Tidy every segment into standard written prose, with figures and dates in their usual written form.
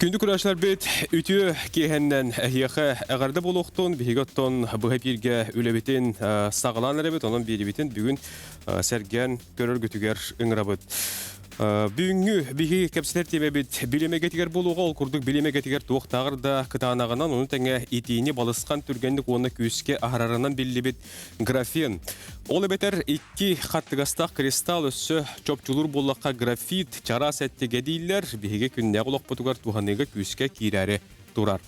Күндү көрөөччүлэрбит, үтүө киэһэннэн эһиэхэ эҕэрдэ буолуохтун. Биһиги оттон быһа эпииргэ үлэбитин саҕалаан эрэбит, онон биэрибитин бүгүн сэргээн көрөргүтүгэр ыҥырабыт. Бүгүҥҥү биһиги кэпсэтэр тиэмэбит билим эйгэтигэр буолуоҕа. Ол курдук билим эйгэтигэр туохтааҕар да кытаанаҕынан, ону тэҥэ итиини балысхан түргэнник уонна күүскэ аһарарынан биллибит Графен. Ол эбэтэр икки хаттыгастаах кристалл өссө чопчулуур буоллахха графит чараас эттигэ дииллэр, биһиги күннээҕи олохпутугар туһаныыга күүскэ киирээри турар.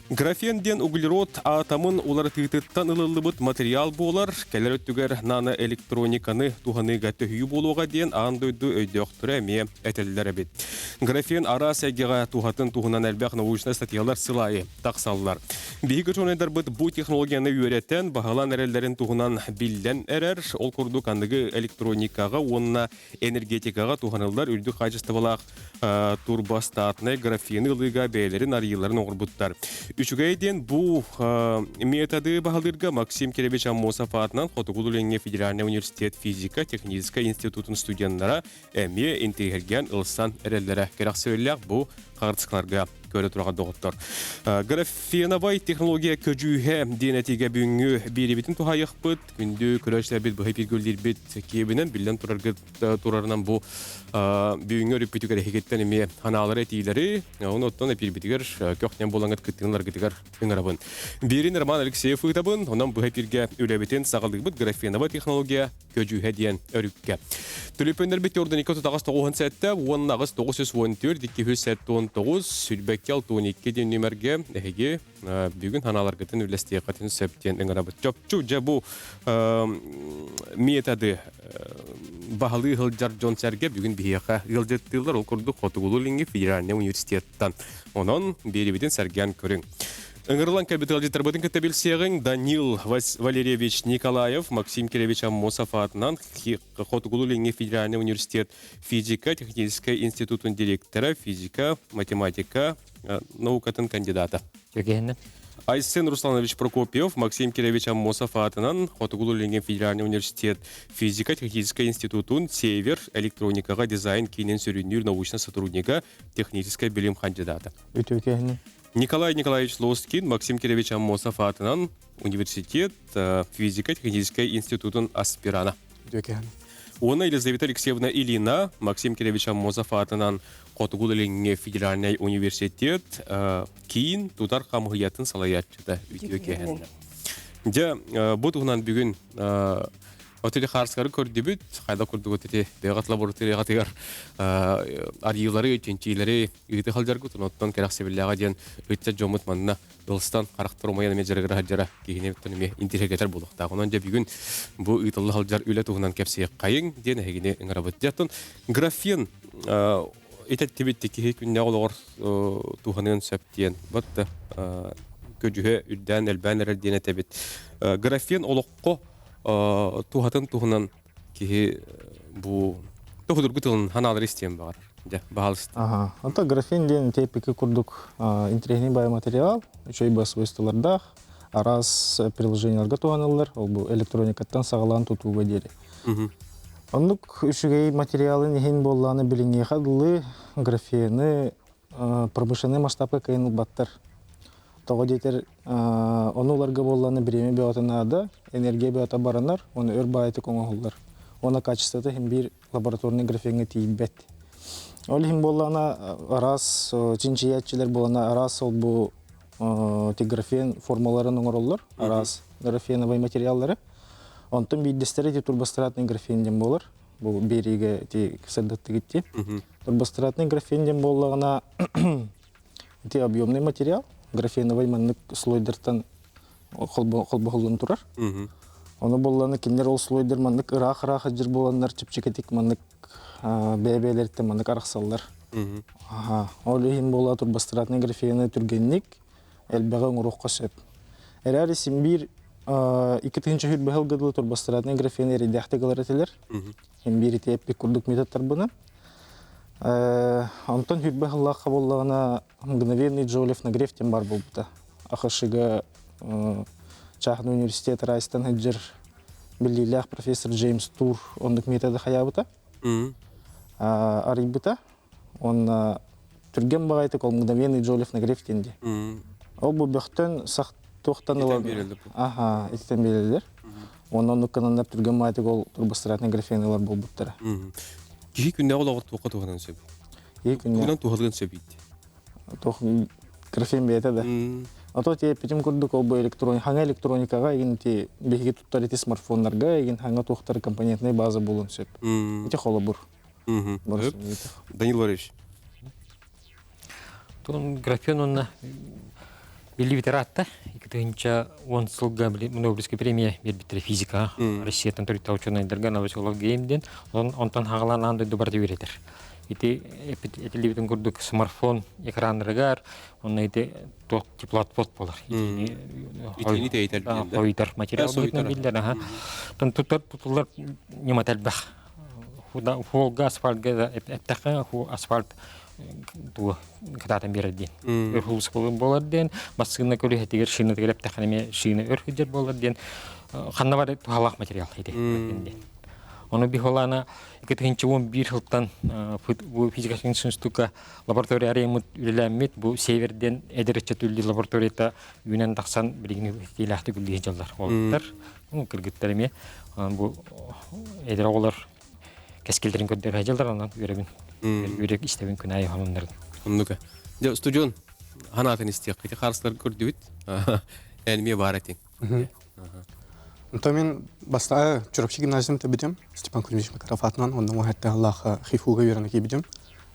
Графен диэн углерод атомын уларытыытыттан ылыллыбыт материал буолар, кэлэр өттүгэр наноэлектрониканы туһаныыга төһүү буолуоҕа диэн аан дойду өйдөөхтөрө эмиэ этэллэр эбит. Графен араас эйгэҕэ туһатын туһунан элбэх научнай статьялар сыл аайы тахсаллар. Биһиги учуонайдарбыт бу технологияны үөрэтэн, баһылаан эрэллэрин туһунан биллэн эрэр. Ол курдук аныгы электроникаҕа уонна энергетикаҕа туһаныллар үрдүк хаачыстыбалаах турбостатнай графены ылыыга бэйэлэрин арыйыыларын оҥорбуттар. Үчүгэй диэн бу методы баһылыырга Максим Киревич Аммосов аатынан Хотугу-Илиҥҥи федеральнай университет физико-техническэй институтун студеннара эмиэ интириэһиргээн ылсан эрэллэрэ кэрэхсэбиллээх бу хаартыскаларга көрө тураҕа доҕоттор. Графеновай технология көдьүүһэ диэн этиигэ бүгүҥҥү биэриибитин туһаайыахпыт. Күндү көрөөччүлэрбит быһа эпииргэ киэбинэн биллэн тураргыт турарынан бу бүгүҥҥү өрүппүтүгэр эһигиттэн эмиэ анаалары этиилэри, ону оттон эпиирбитигэр көхнөн буолаҥҥыт кыттыыларгытыгар ыҥырабын. Биирин Роман Алексеев ыытабын, онон быһа эпииргэ үлэбитин саҕалыыбыт графеновай технология көдьүүһэ диэн өрүккэ. Түлүпүөннэрбит Ордоникка тутаҕас 97 уонна аҕыс 914 279 сүлбэккэ 62 диэн нүмергэ эһиги бүгүн ханааларгытын үллэстиэххитин сөп диэн ыҥырабыт. Чопчу дьэ бу методы баһылыы сылдьар дьон-сэргэ бүгүн биһиэхэ ыалдьыттыыллар. Ол курдук Хотугулуу-Илиҥҥи федеральнай университеттан. Онон биэрибитин сэргээн көрүҥ. Ыҥырылан кэлбит ыалдьыттарбытын кытта билсиэҕиҥ Данил Валерьевич Николаев, Максим Киревич Аммосов аатынан Хотугулуу-Илиҥҥи федеральнай университет физико-техническэй институтун директора, физика, математика наукатын кандидата. Үгэһинэн. Айсен Русланович Прокопьев, Максим Киревич Аммосов аатынан Хотугулуу-Илиҥҥи федеральнай университет физико-техническэй институтун Север электроникаҕа дизайн киинин сүрүннүүр научнай сотруднига, техническэй билим кандидата. Үтүөкэһинэн. Николай Николаевич Лоскин Максим Киревич Аммосов аатынан университет физико-техническэй институтун аспирана. Уонна Елизавета Алексеевна Ильина Максим Киревич Аммосов аатынан Хотугул-Илиҥҥи федеральнай университет киин тутар хамыһыйатын салайааччыта үтүө киэһэннэ. Дьэ, бу туһунан бүгүн Отили хаарскары көрдүбүт, хайда курдугут ити бэйэҕит лабораторияҕытыгар арыйыылары, чинчиилэри ыыты халдьаргыт, оттон кэрэхсэбиллээҕэ диэн ыччат дьоммут манна ылстан харахтар умайан эмиэ дьарыгыра сылдьара киһини оттон эмиэ интириэһиргэтэр буолуохтаах. Онон дьэ бүгүн бу ыытылла сылдьар үлэ туһунан кэпсиэххэйиҥ диэн эһигини ыҥырабыт. Дьэ оттон графен итэттибит киһи күннээҕи олоҕор туһаныан сөп диэн батта көдьүһэ үрдээн элбээн эрэр диэн этэбит. Графен олоххо туһатын туһунан киһи бу тоһудургу тылын ханаалары истиэн баҕарар. Дьэ, баһаалыста. Ага. Ото графен диэн тепики курдук интересный биоматериал, үчүгэй свойстволардаах, араас приложенияларга туһаныллар, ол бу электроникаттан саҕалаан тутууга диэри. Оннук үчүгэй материалын иһин буоллааны билиҥҥиэхэ дылы графены промышленнай масштабка кыайан ылбаттар. Тоҕо диэтэр, ону ыларга буоллаҕына бириэмэ бөҕөтө наада, энергия бөҕөтө баранар, уонна өр баайытык оҥоһуллар. Уонна качествота иһин биир лабораторнай графеҥҥа тиийбэт. Ол иһин буоллаҕына араас чинчийээччилэр буолана араас ол бу графен формаларын оҥороллор, араас графеновай материаллары. Онтон биирдэстэрэ ити турбостратный графен диэн буолар. Бу биэриигэ ити сырдаттыгыт дии. Турбостратный графен диэн буоллаҕына Ити объемный материал, графеновай маннык слойдартан холбоһуллан турар. Ону буоллана кинилэр ол слойдар маннык ыраах-ыраах сылдьар буоланнар чэпчэкитик маннык бэйэ-бэйэлэриттэн маннык арахсаллар. Ол иһин буола турбостратный графены түргэнник элбэҕи оҥоруохха сөп. Эрээри син биир 2000 сылга дылы турбостратный графены эрэйдээхтик ылар этилэр. Син биир ити эппит курдук методтарбынан. Онтон хүрбэ сыллаахха буоллаҕына мгновенный Джоулев нагрев диэн баар буолбута. АХШ-га чааһынай университет Райстан сылдьар биллиилээх профессор Джеймс Тур оннук методы хайаабыта. Арыйбыта. Уонна Түргэн баҕайытык ол мгновенный Джолев нагрев диэн дии. Ол бу бөхтөн сах туохтан ылан аха ититэн биэрэллэр. Онон оннук гынаннар түргэн баҕайытык ол турбостратный графен ылар буолбуттара. Киһи күннээҕи олоҕор туохха туһанан сөп? Киһи күннээҕи Тугунан туһалыан сөп ити? Туох графен бэйэтэ да. Ото ти эппитим курдук ол бу электрон хаҥа электроникаҕа игин ти биһиги туттар ити смартфоннарга игин хаҥа туохтар компонентнай база буолуон сөп. Ити холобур. Данил Валерьевич. Тун графен уонна биллибит ыраатта. 2010 сылга Нобелевская премия биэрбиттэрэ физика Россияттан төрүттээх учуонайдарга Новоселов Гейм диэн. Онтон хаҕалаан аан дойду барыта үөрэтэр. Ити этиллибитин курдук смартфон экраннарыгар онно ити туох теплоотвод буолар. Итини тэйитэр хойутар материал быһыытынан биллэр. Аха. Тутар тутуллар ньымата элбэх. Хуолга асфальтга эттэххэ асфальт тугу кытаатан биэрэр диэн. Өр хулус буолар диэн, массыына көлүөһэтигэр шинатыгар эптэххэ эмиэ шина өр сылдьар буолар диэн ханна бар туһалаах материал ити диэн. Ону бихолана 2011 сылтан бу физический институтка лаборатория арыйаммыт үлэлээммит бу Северден эдэр ыччат үллүү лабораторията үүнэн тахсан билигин тиилээхтик үллүү дьаллар уолаттар кыргыттар эмиэ бу эдэр оҕолор кэскилдэрин көрдөрө дьаллар онон үөрэбин үөрэ истэбин күн аайы хонуннарын Оннука. Дьэ, студион ханаатын истиэххит харыстар көрдүбүт. Эн эмиэ баар этиҥ. Онтон мин бастаан Чурапчы гимназиятын бүтэрбитим. Степан Кузьмич Макаров аатынан онно уһатта сыллаахха ХИФУга үөрэнэ киирбитим.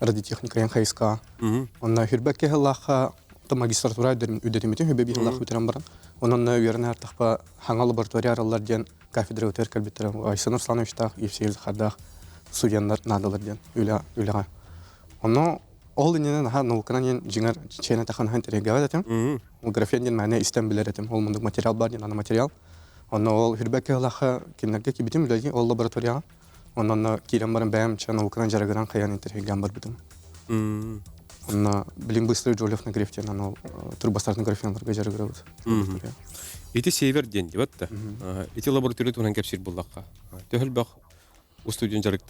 Радиотехника диэн хайысхаҕа. Онно хүрбэккэ сыллаахха магистратура үрдэтиммитим, хүбэ биир сыллаах бүтэрэн баран. Онон үөрэнэ артахпа хаҥа лаборатория арыллар диэн кафедра өтөр кэлбиттэрэ. Айсен Руслановичтаах, Евсей Захардаах студеннар наадалар диэн үлэ үлэҕэ. Онно Ол иннинэ наһаа науканан диэн дьиҥэр чиэнэ таханаһан тириэргэбэт этим. Ол графен диэн мээнэ истэн билэр этим. Ол муннук материал баар диэн аны материал. Онно ол хүрбэк кыһалаахха кинилэргэ киирбитим үлэлии ол лабораторияҕа. Онно онно киирэн баран бэйэм чэ науканан дьарыгыран хайан интэриэһиргээн барбытым. Онно билим быстрый Джолев на гриф диэн анал турбостартын графенларга дьарыгырабыт. Ити север диэн дибат да. Ити лаборатория туһунан кэпсиир буллахха. Төһөлбөх устудьуон дьарык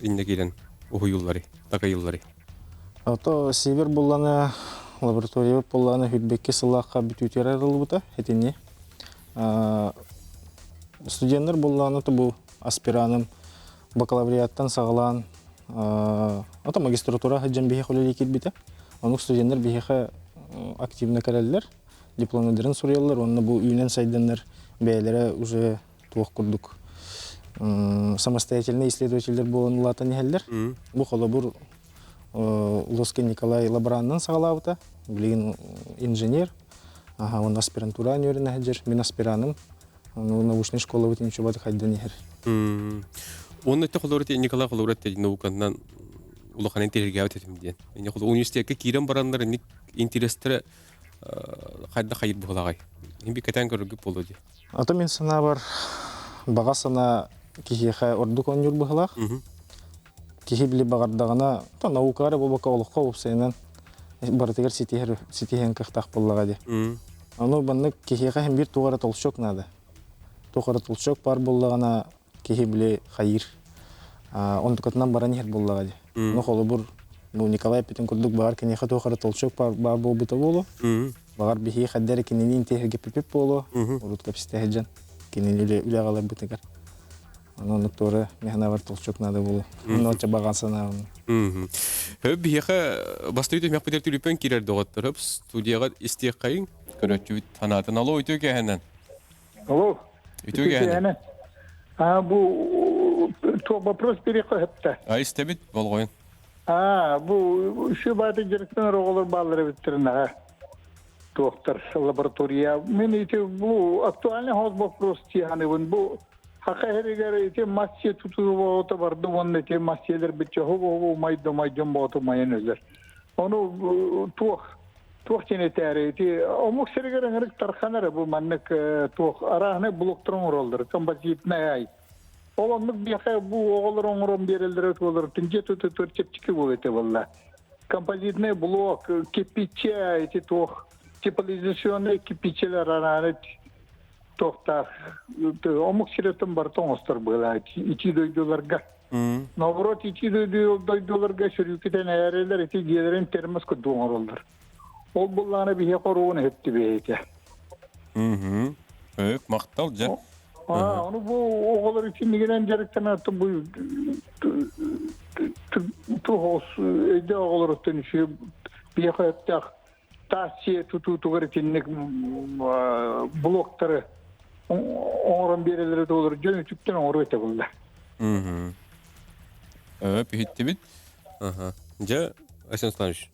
иннэ киирэн уһуйуллары, такайыллары? Ото Север буллана лаборатория буллана хүрбекке сыллаахха бүтүүтүгэр арыллыбыта итини. Студенттар буллана бу аспираным бакалавриаттан саҕалаан ото магистратура сылдьан биһиэхэ үлэлии киирбитэ. Онук студенттар биһиэхэ активно кэлэллэр, дипломнарын суруйаллар уонна бу үүнэн сайданнар бэйэлэрэ уже туох курдук самостоятельный исследователлэр буолан улаатан иһэллэр. Бу холобур Лоскин Николай лаборанынан саҕалаабыта. Билигин инженер, аха, уонна аспирантураан үөрэнэ сылдьар. Мин аспираным. Научный школабыт ничего хайдан иһэр. Уонна өттө холобур Николай холобур науканан улахан интэриэһиргээбит этим диэн. Университекка киирэн бараннар интерестэрэ хайдах хайыр буолаҕай? Мин кэтээн көрөргүт буолуо дии. Ото мин санаабар баҕа санаа киһиэхэ ордук оонньуур быһыылаах. Киһи били баҕардаҕына, то наука эрэ буолбакка олоххо уопсайынан барытыгар ситиһэр ситиһэн кыахтаах буоллаҕа дии. Ону маннык киһиэхэ иһин биир туох эрэ толчок наада. Туох эрэ толчок баар буоллаҕына киһи били хайыыр. Онтукатынан баран иһэр буоллаҕа дии. Ну холобур, бу Николай эппитин курдук баҕар киниэхэ туох эрэ толчок баар буолбута буолуо. Баҕар биһиги хайда эрэ кинини интиэһиргэппиппит буолуо. Урут кэпсэтэ сылдьан кинини үлэҕэ ыларбытыгар. Ону оннук туора механабар толчок надо буолуо. Онно оччо баҕа санаабын. Хөп биһиэхэ бастакы түһүмэхпитигэр түлүппэн киирэр доҕоттор. Хөп студияҕа истиэххэйиҥ. Көрөөччүбүт санаатын. Алло, үтүө кээһэнэн. Алло. Үтүө кээһэнэн. А бу то вопрос переход-то. А истэбит болҕойун. А бу үсү бааты дьарыктанар оҕолор бааллар эбиттэрин аха. Туохтар лаборатория. Мен ити бу актуальный хоз вопрос тиһаныбын. Бу хака herигер ити массе тутуу боото барды уонна ити масселер битче хобу майда майдын боото майын өлөр. Ону туох туох диэн этээри ити омук сиригэр ыҥырык тарханар бу маннык туох арааһынай блоктар оҥороллор композитнай ай ол оннук биэхэ бу оҕолор оҥорон биэрэллэрэ туолар тинже тутутур чэпчэки буол этэ буолла композитный блок кирпиччэ ити туох теплоизоляционный кирпиччэлэр арааны туохтаах омук сириттэн барыта оҥостор быһыылаах ити дойдуларга. Наоборот, ити дойдуларга сөрүүкүтэн ээрэлэр ити дьиэлэрин термос курдук оҥороллор. Ол буллаана биһиэхэ оруон иһиттибэйэтэ. Өп, махтал дьэ. Ону бу оҕолор итиннигинэн дьарыктанар бу туһос өйдө оҕолоруттан үчүгэй биһиэхэ өттөх таас дьиэ тутуутугар итинник блоктары оҥорон биэрэллэрэ долар дьон үтүктэн оҥоруо этэ булла. Өп, иһиттибит. Дьэ, Айсен Русланович,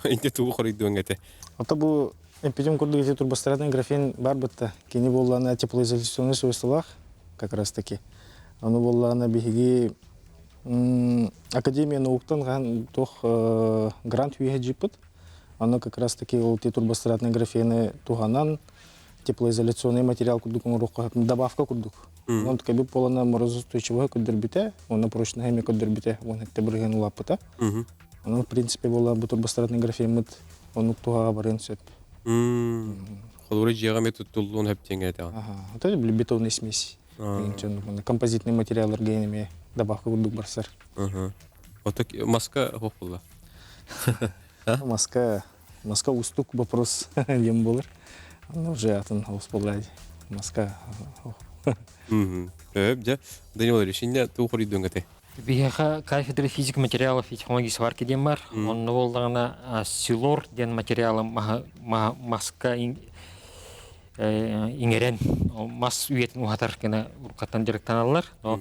инте тугу хоруйдуоҥ этэ? Ото бу эппитим курдук ити турбостратный графен бар бытта. Кини буоллаана теплоизоляционный свойстволаах как раз таки. Ону буоллаана биһиги Академия науктан хаһан туох грант үөһэ дьииппит. Ону как раз таки ол турбостратный графены туһанан теплоизоляционный материал курдук оҥоруохха добавка курдук. Онон кэбип буолана морозоустойчивоһы көрдөрбүтэ, уонна прочноһы эмиэ көрдөрбүтэ, уон хэттэ бырыһыан улааппыта. Онон, в принципе, буола бу турбостратный графеммыт оннук туһаҕа барыан сөп. Холобура дьиэҕэ эмиэ туттуллуон сөп диэҥҥэ этэҕин. Это бетонный смесь. Композитный материалларга эмиэ добавка курдук барсар. Ото маска суох буолла. Маска маска устук вопрос диэн буолар. Онно уже атын хаус буолла маска. Өп, дьэ, Данил Валерьевич, иннэ туу хоруйдуоҥ этэй? Биһиэхэ кафедра физика материалов и технологий сварки диэн бар. Онно буоллаҕына силор диэн материалы маска иҥэрэн мас үйэтин уһатар гына уруккаттан дьарыктаналлар. Но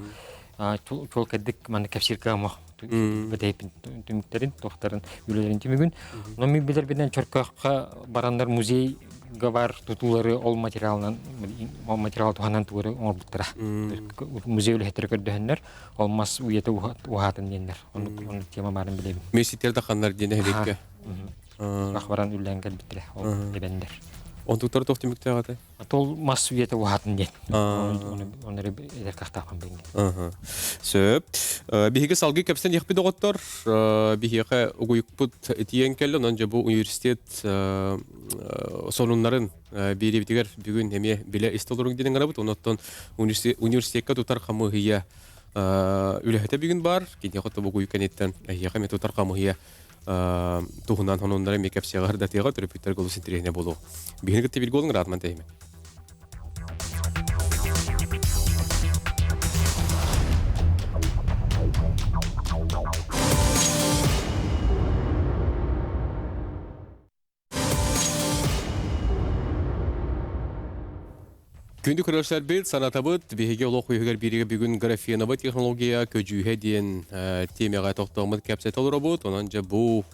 чуолкайдык манна кэпсиир кыамах бэтэйпин түмүктэрин, туохтарын үлэлэрин түмүгүн. Но мин билэрбинэн Чөркөөххө бараннар музейга бар тутуулары ол материалынан ол материал туһанан тугары оҥорбуттара. Музей үлэһиттэрэ көрдөһөннөр ол мас үйэтэ уһаатын диэннэр. Оннук тема баарын билэбин. Месситер да ханнар диэн нэһилиэккэ. Ах баран үллээн кэлбиттэрэ ол эбэннэр. Онтуктар туох түмүктээх этэ? Тол мас үйэтэ уһаатын диэн. Оны эдэр кахтаахпын билген. Сөп. Биһиги салгыы кэпсэн иэхпит доҕоттор. Биһиэхэ угуйукпут тиийэн кэллэ. Онон дьэ бу университет сонуннарын биэриэбитигэр бүгүн эмиэ билэ истэ олоруҥ диэн ыҥырабыт. Онон университекка тутар хамыыһыйа үлэһитэ бүгүн баар. Киниэхэ тобу угуйук кэнниттэн эһиэхэ эмиэ тутар хамыыһыйа туһунан хонуннара эмиэ кэпсиэҕэ ырдатыаҕа төрөппүттэргэ олус интэриэһинэй буолуо. Биһини кытта бииргэ буолуҥ ыраатман тэһимэ. Күндү көрөөччүлэрбит, санатабыт, биһиги олох үһүгэр бииригэ бүгүн графеновай технология көдьүүһэ диэн тиэмэҕэ тохтооммут кэпсэтэ олоробут. Онон дьэ бу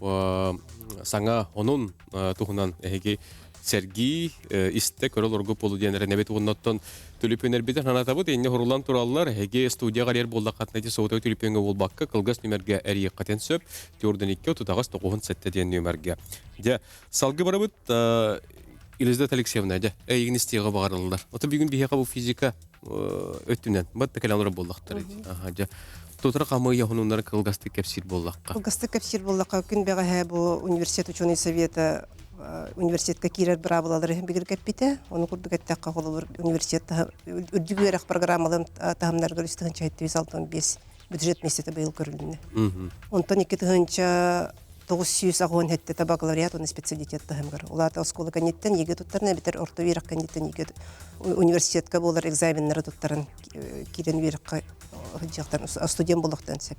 саҥа онун туһунан эһиги сэргии, истэ көрө олоргу буолу диэн эрэнэбит. Уонна оттон түлүпүөннэрбитин санатабыт, инньэ хуруллан тураллар. Эһиги студияҕа эрийэр буоллаххытына ити сотовай түлүпүөҥҥэ буолбакка, кылгас нүмергэ эрийиэххитин сөп. 42 38 97 диэн нүмергэ. Дьэ, салгыы барабыт. Елизавета Алексеевна, дьэ, эйигин истиэҕи баҕарыллар. Ото бүгүн биһиэхэ бу физика өттүнэн бат кэлэн олорор буоллахтар. Аха, дьэ, тутара хамыйа хонуннары кылгастык кэпсиир буоллахха. Кылгастык кэпсиир буоллахха, күн бэҕэһээ бу университет ученый совета университетка киирэр быраабылалары бигэргэппитэ. Ону курдук эттэххэ, холобур, университет үрдүк үөрэх программаларын таһымнарыгар 3 765 бюджет миэстэтэ быйыл көрүлүннэ. Онтон 2987 бакалавриат уонна специалитет таһымыгар. Улаата оскуола кэнниттэн ЕГЭ туттаран эбэтэр орто үөрэх кэнниттэн ЕГЭ университетка буолар экзаменнары туттаран киирэн үөрэххэ сылдьыахтан студент буолуохтан сөп.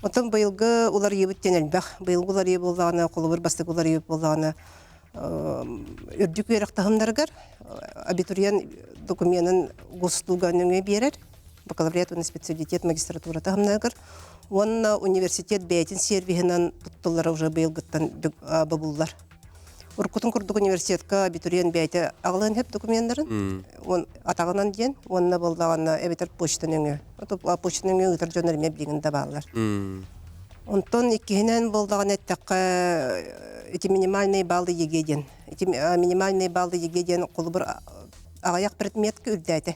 Оттон быйылгы уларыйыбыт диэн элбэх. Быйылгы уларыйыы буоллаҕына, холобур бастакы уларыйыы буоллаҕына, үрдүк үөрэх таһымнарыгар абитуриент докуменын госуслуга нөҥүө биэрэр бакалавриат уонна специалитет магистратура таһымнарыгар уонна университет бэйэтин сервиһинэн туттуллара уже быйылгыттан бобуллар. Уруккутун курдук университетка абитуриент бэйэтэ аҕалыан сөп докуменнарын атаҕынан диэн уонна буоллаҕына эбэтэр почта нөҥүө. Почта нөҥүө ыытар дьоннор эмиэ билигин да бааллар. Онтон иккиһинэн буоллаҕына эттэххэ ити минимальный баллы ЕГЭ диэн. Ити минимальный баллы ЕГЭ диэн холобур аҕыйах предметка үрдээтэ.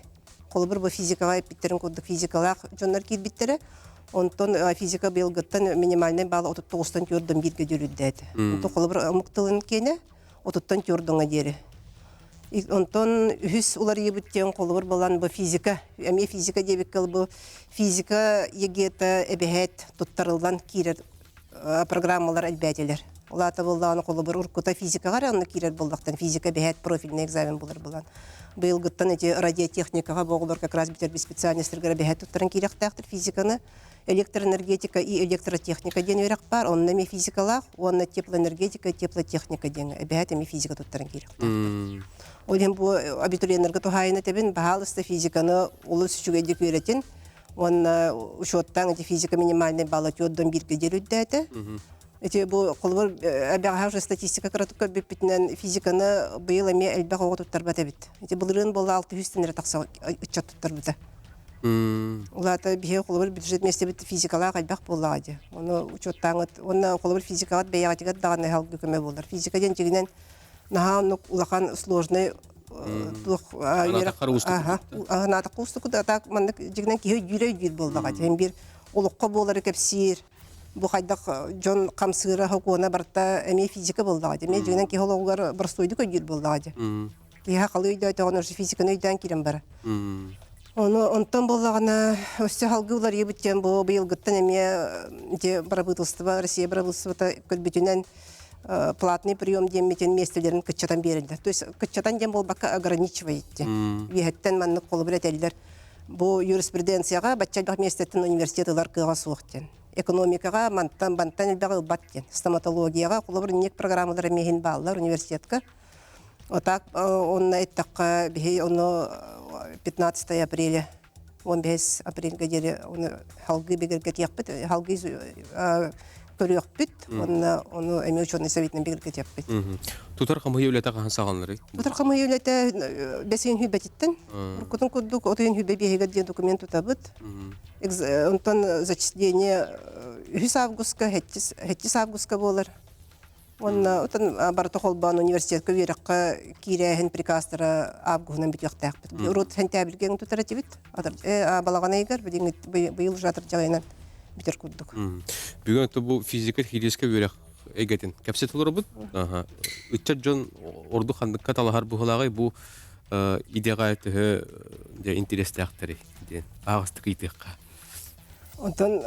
Холобур, бу физикаҕа эппиттэрин курдук физикалаах дьоннор киирбиттэрэ. Онтон физика быйылгыттан минимальный балл 39-тан 41-ге диэри үрдээтэ. Онтон холобур омук тылын киэнэ 30-тан 40-ҥа диэри. Онтон үһүс уларыйыбыт диэн холобур буолан бу физика, эмиэ физика диэбиккэ бу физика ЕГЭ-та эбэһээт туттарыллан киирэр программалар элбээтилэр. Ол аата буоллаҕына холобур уруккута физикаҕа эрэ онно киирэр буоллахтан физика эбэһээт профильный экзамен булар булан. Быйылгыттан эти радиотехникаҕа бу оҕолор как раз бүтэрбит специальностаргар эбэһээт туттаран киирэхтээхтэр физиканы. Электроэнергетика и электротехника диэн үөрэх баар, онно эмиэ физикалаах уонна теплоэнергетика, теплотехника диэн эбэһээт эмиэ физика туттаран киирэхтээхтэр. Ол иһин бу абитуриеннарга туһаайын этэбин, баһаалыста физиканы олус үчүгэйдик үөрэтин уонна учуоттаан ити физика минимальный балла түөрт бииргэ диэри үрдээтэ. Ити бу холобур эбэҕэһээ уже статистика кыратык көрбүппүтүнэн физиканы быйыл эмиэ элбэх оҕо туттарбат эбит. Ити былырыын буолла 600 эрэ тахса ыччат туттарбыта. Улаата биһиги холобур бюджет миэстэбит физикалаах элбэх буоллаҕа дии. Ону учуоттааҥыт уонна холобур физикаҕыт бэйэҕитигэр даҕаны эһэлгэ көмө буолар. Физика диэн дьиҥинэн наһаа оннук улахан сложный туох анаатахха уустук а так маннык дьиҥинэн киһи өйдүүрэ өйдүүр буоллаҕа дии. Биир олоххо буолары кэпсиир бу хайдах дьон хамсыыра сокуона барыта эмиэ физика буоллаҕа дии. Эмиэ дьиҥинэн киһи олоҕугар боростуойдук өйдүүр буоллаҕа дии. Киһи халы өйдөөтөҕүнэ уже физиканы өйдөөн киирэн барар. Ону онтон буоллаҕына өссө салгыы уларыйбыт диэн бу быйылгыттан эмиэ ити бырабыыталыстыба Россия бырабыыталыстыбата көрбүтүнэн платный прием диэммитин миэстэлэрин кыччатан биэрэллэр. То есть кыччатан диэн буолбакка ограничивает диэн. Үөһэттэн маннык холобур этэллэр. Бу юриспруденцияҕа бачча элбэх миэстэттэн университет ылар кыаҕа суох диэн. Экономикаҕа мантан бантан элбэҕи ылбат диэн. Стоматологияҕа холобур инник программалар эмиэ иһин бааллар университетка. Вот онно эттэххэ биһи ону 15 апреля 15 апрельга диэри ону салгыы бигэргэтиэхпит, салгыы көрүөхпүт уонна ону эмиэ учуонай советынан бигэргэтиэхпит. Тутар хамыйа үлэтэ хаһан саҕаланарый? Тутар хамыйа үлэтэ бэсиин хүбэтиттэн. Уруккутун курдук отуйун хүбэ биэһигэр диэн документ тутабыт. Онтон зачисление 3 августка, 7 августка буолар. Уонна отон барыта холбоон университетка үөрэххэ киирээһин приказтара авгуһунан бүтүөхтээхпит. Урут сентябрьгэ тутар этибит. Балаҕан ыйыгар быйыл уже атырдьаҕайынан бүтэр курдук. Бүгүн бу физика химическэй үөрэх эйгэтин кэпсэтэ олоробут. Ыччат дьон ордук ханныкка талаһар быһылааҕый бу идэҕэ төһө интэриэстээхтэрий диэн аһаҕастык ыйытыахха. Онтон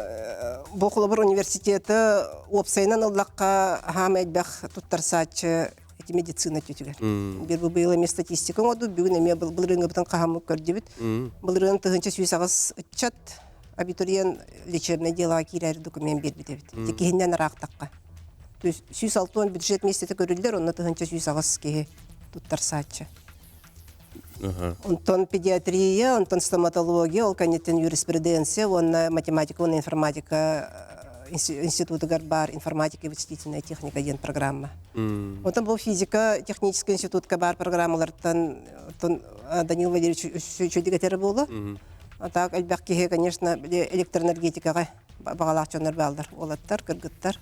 бу холобур университеты уопсайынан ыллахха хаама элбэх туттарсааччы ити медицина өттүтүгэр. Биир бу быйыл эмиэ статистика оҥордубут, бүгүн эмиэ былырыыҥҥыбытын хаһаммыт көрдүбүт. Былырыын 1108 ыччат абитуриент лечебное делоҕа киирэр документ биэрбит эбит. Ити киһиннэн араактахха. То есть 160 бюджет миэстэтэ көрүллэр, онно 1108 киһи туттарсааччы. Онтон педиатрия, онтон стоматология, ол кэнниттэн юриспруденция уонна математика уонна информатика институтугар баар информатика и вычислительная техника диэн программа. Онтон бу физика технический институтка баар программалартан Данил Валерьевич үчүгэй этэрэ буолуо. А так элбэх киһи, конечно, электроэнергетикаҕа баҕалаах дьоннор бааллар, уолаттар, кыргыттар.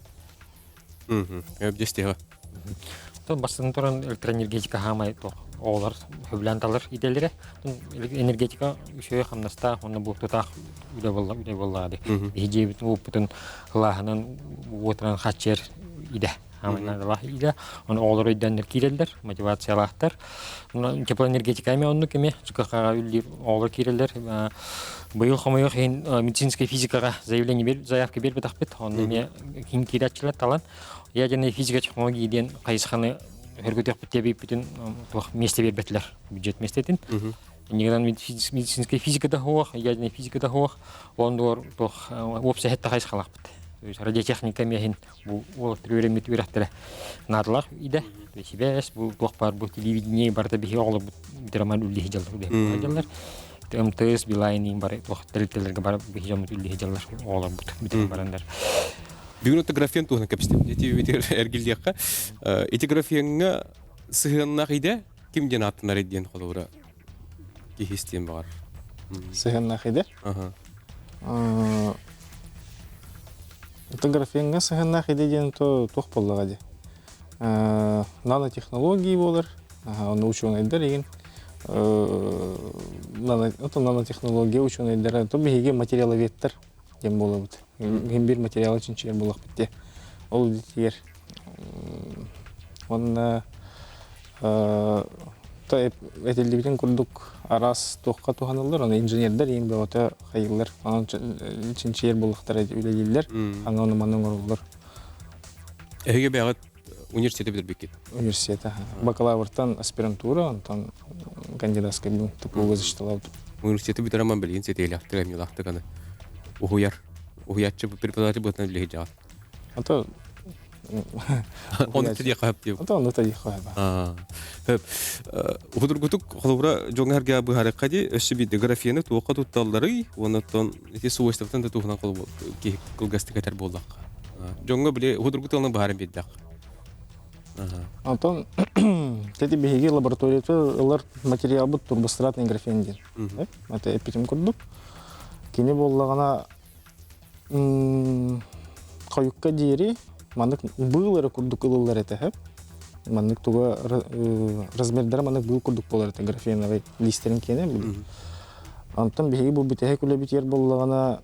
Өбдестиһэ. Тон бастатан туран электроэнергетика хаамай туох оҕолор сөбүлээн талар идэлэрэ. Энергетика үчүгэй хамнастаах уонна буортутаах үлэ буолла үлэ буоллаҕа дии. Биһи дьиэбитин уоппутун кылааһынан уотунан хааччыйар идэ. Хаамайнаадалаах идэ. Оны оҕолор өйдөөннөр киирэллэр, мотивациялаахтар. Теплоэнергетика эмиэ оннук эмиэ ЖКХ-ҕа үлэлиир оҕолор киирэллэр. Быйыл хомойуох иһин медицинскэй физикаҕа заявление бер заявка биэрбэтэхпит. Онно эмиэ ким киирээччилэр талан ядерная физика технологии диэн хайысханы өргөтүөхпүт диэбиппитин туох миэстэ биэрбэтилэр бюджет миэстэтин. Иннигинэн медицинскэй физика да суох, ядерная физика да суох, оннугар туох уопсай хэтте хайысхалаахпыт. То есть радиотехника эмиэһин бу уолаттар үөрэммит үөрэхтэрэ наадалаах идэ. Сибээс, бу туох баар бу телевидение барыта биһи оҕолорбут бүтэр үллиһи дьаллар. МТС, Билайн бары туох тэрилтэлэргэ бары биһи дьоммут үллиһи дьаллар оҕолорбут бүтэн бараннар. Бүгүн отто графен туһунан кэпсэтим. Ити эргиллиэххэ. Ити графеҥҥа сыһыаннаах идэ ким диэн ааттанар диэн холобура киһи истиэн баҕар. Сыһыаннаах идэ? Графеҥҥа сыһыаннаах идэ диэн то туох буоллаҕа дии. Нанотехнологии буолар, ону учуонайдар игин нанотехнология учуонайдара, то биһиги материаловедтар диэн буолабыт. Иһин биир материалы чинчийэр буоллахпыт дии. Ол идэтигэр уонна Ото этиллибитин курдук араас туохха туһаныллар, оны инженердэр иин бөҕөтө хайыллар, онон чинчийэр буллахтара үлэлииллэр, аны ону маны оҥороллор. Эһиги бэйэҕит университеты бүтэрбиккит? Университета. Бакалавртан аспирантура, онтон кандидатскай ТПУ защиталаабытым. Университеты бүтэрэн билигин сэтиэлээхтик, эмньилаахтык аны уһуйар, уһуйааччы преподаватель быһыытынан үлэлиир дьаҕат. Ото Ону тириэххэ сөп диэбит. Ото ону тириэххэ сөп. Худургутук холобура дьоҥҥо эргэ быһаарыахха дии өссө биирдэ графены туохха тутталларый уонна оттон ити свойствотын да туһунан киһи кылгастык этэр буоллахха. Дьоҥҥо били худургу тылынан быһааран биэрдэх. Онтон тети биһиги лабораторията ылар материалбыт турбостратный графен диэн. Это эппитим курдук. Кини буоллаҕына хойукка диэри маннык быыл эрэ курдук ылыллар этэ сөп. Маннык туга размердара маннык быыл курдук буолар этэ графеновай лиистэрин киэнэ били. Онтон биһиги бу бүтэһик үлэбитигэр буоллаҕына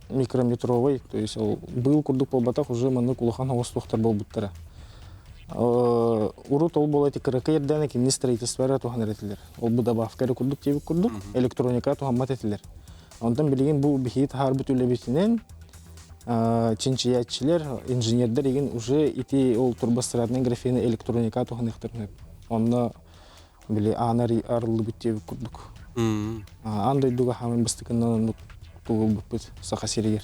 микрометровай, то есть ол быыл курдук буолбатах уже маннык улахан оҕус туохтар буолбуттара. Урут ол буола ити кыракый эрдэҕинэ кинини строительство эрэ туһанар этилэр. Ол бу добавка эрэ курдук диэбит курдук электроника туһаммат этилэр. Онтон билигин бу биһиги таһаарбыт үлэбитинэн чинчийээччилэр, инженердэр игин уже ити ол турбостратный графены электроника туһаныахтарын сөп. Онно били аан арыллыбыт диэбит курдук. Аан дойдуга хаамын бастакыннан оннук тугулбуппут Саха сиригэр.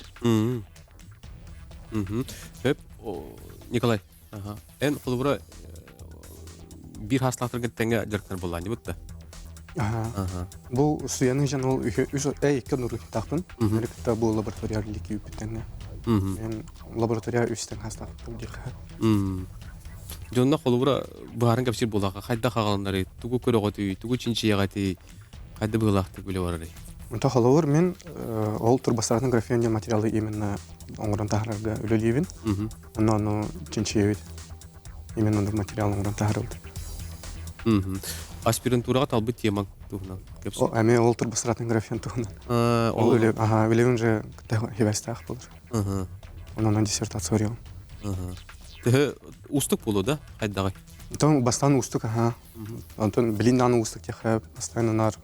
Сөп. Николай, эн холобура биир хаастаахтарга тэҥҥэ дьарыктанар буоллаан да? Бу студенты дьон ол үс икки нуруктаахпын. Мин кытта бу лаборатория лики үппүттэннэ. Мен лаборатория үстэн хаастаахпын диэхэ. Дьонно холобура быһааран кэпсиир буоллахха хайдах аҕаланнарый, тугу көрөҕүтүй, тугу чинчийэҕитий, хайда быһыылаахтык билэ барарый? Онто холобур мин ол турбостратный графен диэн материалы именно оҥорон таһаарарга үлэлиибин. Онно ону чинчийэбит. Именно оннук материал оҥорон таһаарабыт. Аспирантураҕа талбыт темаҥ туһунан кэпсээ. Эмиэ ол турбостратный графен туһунан. Ол үлэ, аха, үлэбин же хибэстээх болар. Онон диссертация оруйом. Төһө уустук буолуо да хайдаҕый? Онтон бастаан уустук, аха. Онтон билин даҕаны уустук диэххэ постоянно наар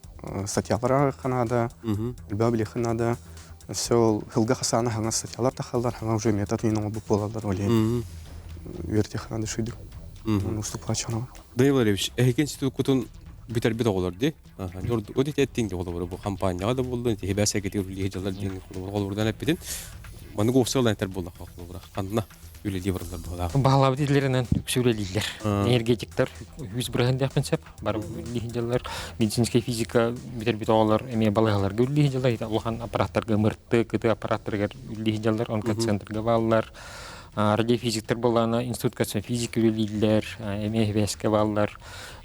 статьялар наада, элбэх билиэххэ наада. Өссө ол сылга хасаана хаҥас статьялар тахаллар, хаҥа уже метод иин оҥорбут буолаллар, ол иһин үөрэтиэххэ наада шүйдүк. Уустук плачанова. Данил Валерьевич, эһиги институккутун бүтэрбит оҕолор дии. Ордук ити эттиҥ дии холобура бу хампаанньаҕа да буоллун, ити хибээс эйгэтигэр үлэлии дьаллар диэн холобурдан эппитин. Маннык уопсай этэр буоллахха холобура ханна үлэлии бараллар быһалаах. Баһылаабыт идэлэринэн үксэ үлэлииллэр. Энергетиктар үс бырыһын диэхпин сөп. Бары үлэлии дьаллар. Медицинскэй физика бүтэрбит оҕолор эмиэ балыыһаларга үлэлии дьаллар. Улахан аппараттарга МРТ, КТ аппараттарыгар үлэлии дьаллар. Онкоцентрга бааллар. Радиофизиктар буоллаҕына институт физика үлэлииллэр, эмиэ хибээскэ бааллар.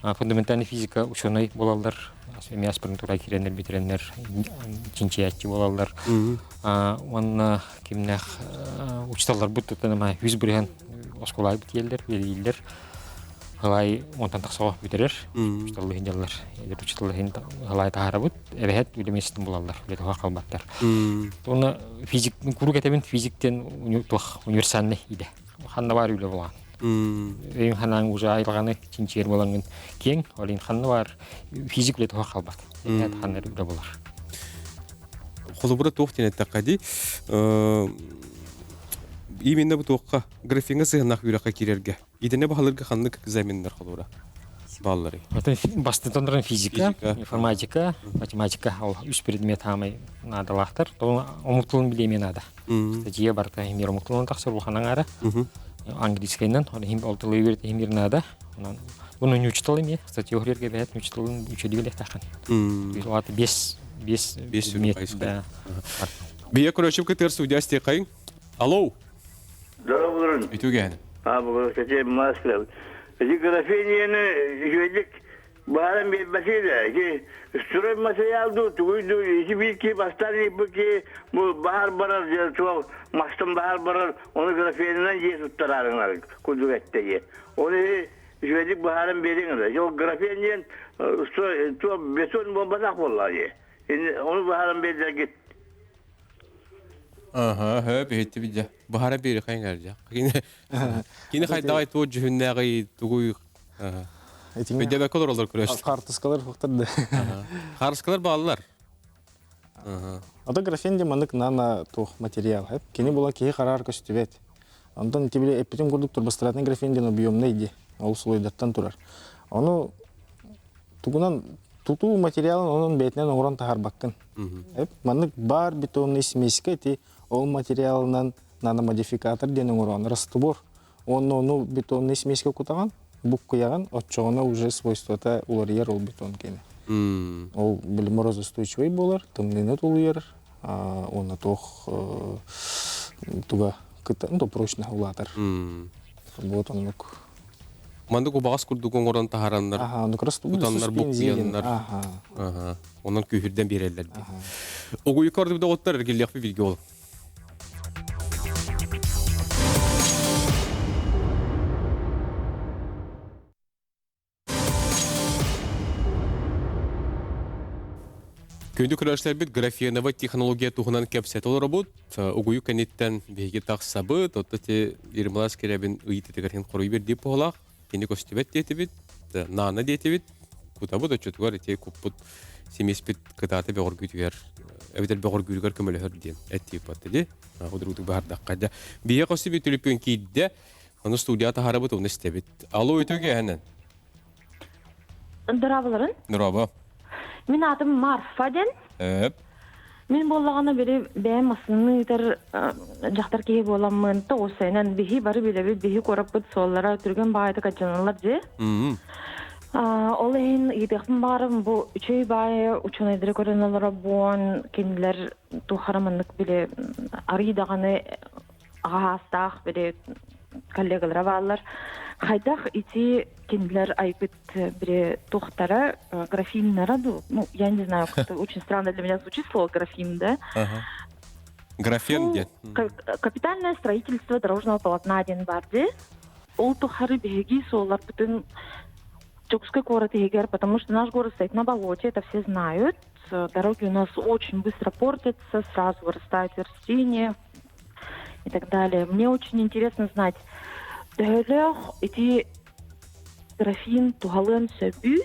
Фундаментальная физика ученый буолаллар. Эмиэ аспирантура киирэннэр бүтэрэннэр чинчийээччи буолаллар. Уонна кимнээх учууталларбыт туттан 100% оскуолаҕа бүтиэллэр, үлэлииллэр. Ылай онтон тахсаҕа бүтэрэр. Учууталлыһын дьаллар. Эдэр учууталлыһын ылай таһаарабыт. Эбэһэт үлэ миэстэтин булаллар. Үлэ туһа халбаттар. Уонна физик куруук этэбин физиктен туох универсальный идэ. Ханна баар үлэ булаҕын. Өйүн ханаан уже айылҕаны чинчийэр буолаҥҥын киэҥ, ол иһин ханна баар физик үлэ туһа халбат. Эбэһэт ханна үлэ булар. Холобура туох диэн эттэххэ дии, именно бу туохха графиҥҥа сыһыаннаах үөрэххэ киирэргэ идэни баһылыырга ханнык экзаменнар холобура баалларый? Бастатан туран физика, информатика, математика ол үс предмет хаамай наадалаахтар. Омук тылын билиэмиэ наада. Статья барыта мир омук тылынан тахсар улахан аҥаара. Английскайынан, ол иһин ол тылы үөрэтэ мир наада. Онон Буну ньучтал эмиэ, статья уһуйарга эбээт ньучталын үчүгэй билиэхтээххин. Ол бес бес предмет да. Бия көрөчүм кытыр судья стекайын. Алло. Здорово, Үтүгэн. А, бұл кәте маска. Эти графинияны үчүгэйдик бааран биэрбэти да. Ити строй материал ду, тугуй ду, ити биир ки бастаан иппики бу баһар барар, туох мастан баһар барар, ону графинынан дьиэ туттараарыҥар курдук этте дии. Ол иһи үчүгэйдик быһааран биэриҥ эрэ. Дьол графен диэн туох бетон буолбатах буоллаҕа дии. Ону быһааран биэрдэргит. Аха, хөп иһиттибит дьэ. Быһаара биэри хайын дьэ. Кини кини хайдаҕай туох дьүһүннээҕий тугуй. Өйдөбөккө олороллор көрөс. Хаартыскалар хуктар да. Хаартыскалар бааллар. Ото графен де маннык нано туох материал. Кини була киһи хараар көстүбэт. Онтон ити били эппитим курдук турбостратный графен диэн объемный ди. Ол слойдартан турар. Ону тугунан тутуу материалын онон бэйэтинэн оҥорон таһаарбаккын. Маннык бар бетонный смеська ити ол материалынан наномодификатор диэн оҥорон раствор. Уонна ону бетонный смеська кутаҕын, буккуйаҕын, оччоҕуна уже свойствота уларыйар ол бетон киэнэ. Ол били морозостойчивый буолар, тымныыны тулуйар, уонна туох туга кыта, ну, прочно улаатар. Вот оннук. Маннык убаҕас курдук оҥорон таһараннар, кутаннар, буккуйаннар, онон күүһүрдэн биэрэллэр дии. Огуйука ордубут оҕоттор эргиллиэхпит бииргэ ол. Күндү көрөөччүлэрбит графеновай технология туһунан кэпсэтэ олоробут. Угуйу кэнниттэн биһиги тахсабыт. Отто ти Ермолас Керебин ыйытытыгар хин хоруй бердии буолаах. Кини көстүбэт диэтибит, наана диэтибит. Кутабыт оччотугар ити куппут симиспит кытааты бөҕөргүүтүгэр эбэтэр бөҕөргүүрүгэр көмөлөһөр диэн эттиip батты ди. Худургутук баһардахха да. Биһиэ көстүбүт түлүпүн киирдэ. Ону студия таһарабыт, оны истэбит. Алло, үтүө киэһэнэн. Дорооболорун. Дорообо. Мин аатым Марфа диэн. Эп. Мин буоллаҕына били бэйэм массыынаны ыытар дьахтар киһи буоламмын тоҕус биһи бары билэбит биһи куораппыт суоллара түргэн баҕайытык алдьаналлар дии. Ол иһин ыйытыахпын баҕарым бу үчүгэй баайы учуонайдары көрөн олоробуон кинилэр туохара маннык били арый даҕаны аҕаһаастаах били коллегалара бааллар. Хайдах ити кинилэр айбыт били тухтара графиннара ну я не знаю, как-то очень странно для меня звучит слово графин, да? Графен диэн. Капитальное строительство дорожного полотна диэн бар дии. Ол тухары биһиги суолларбытын Чукской город иһигэр, потому что наш город стоит на болоте, это все знают. Дороги у нас очень быстро портятся, сразу вырастают растения и так далее. Мне очень интересно знать, төһөлөөх ити графин туһалыан сөбүй?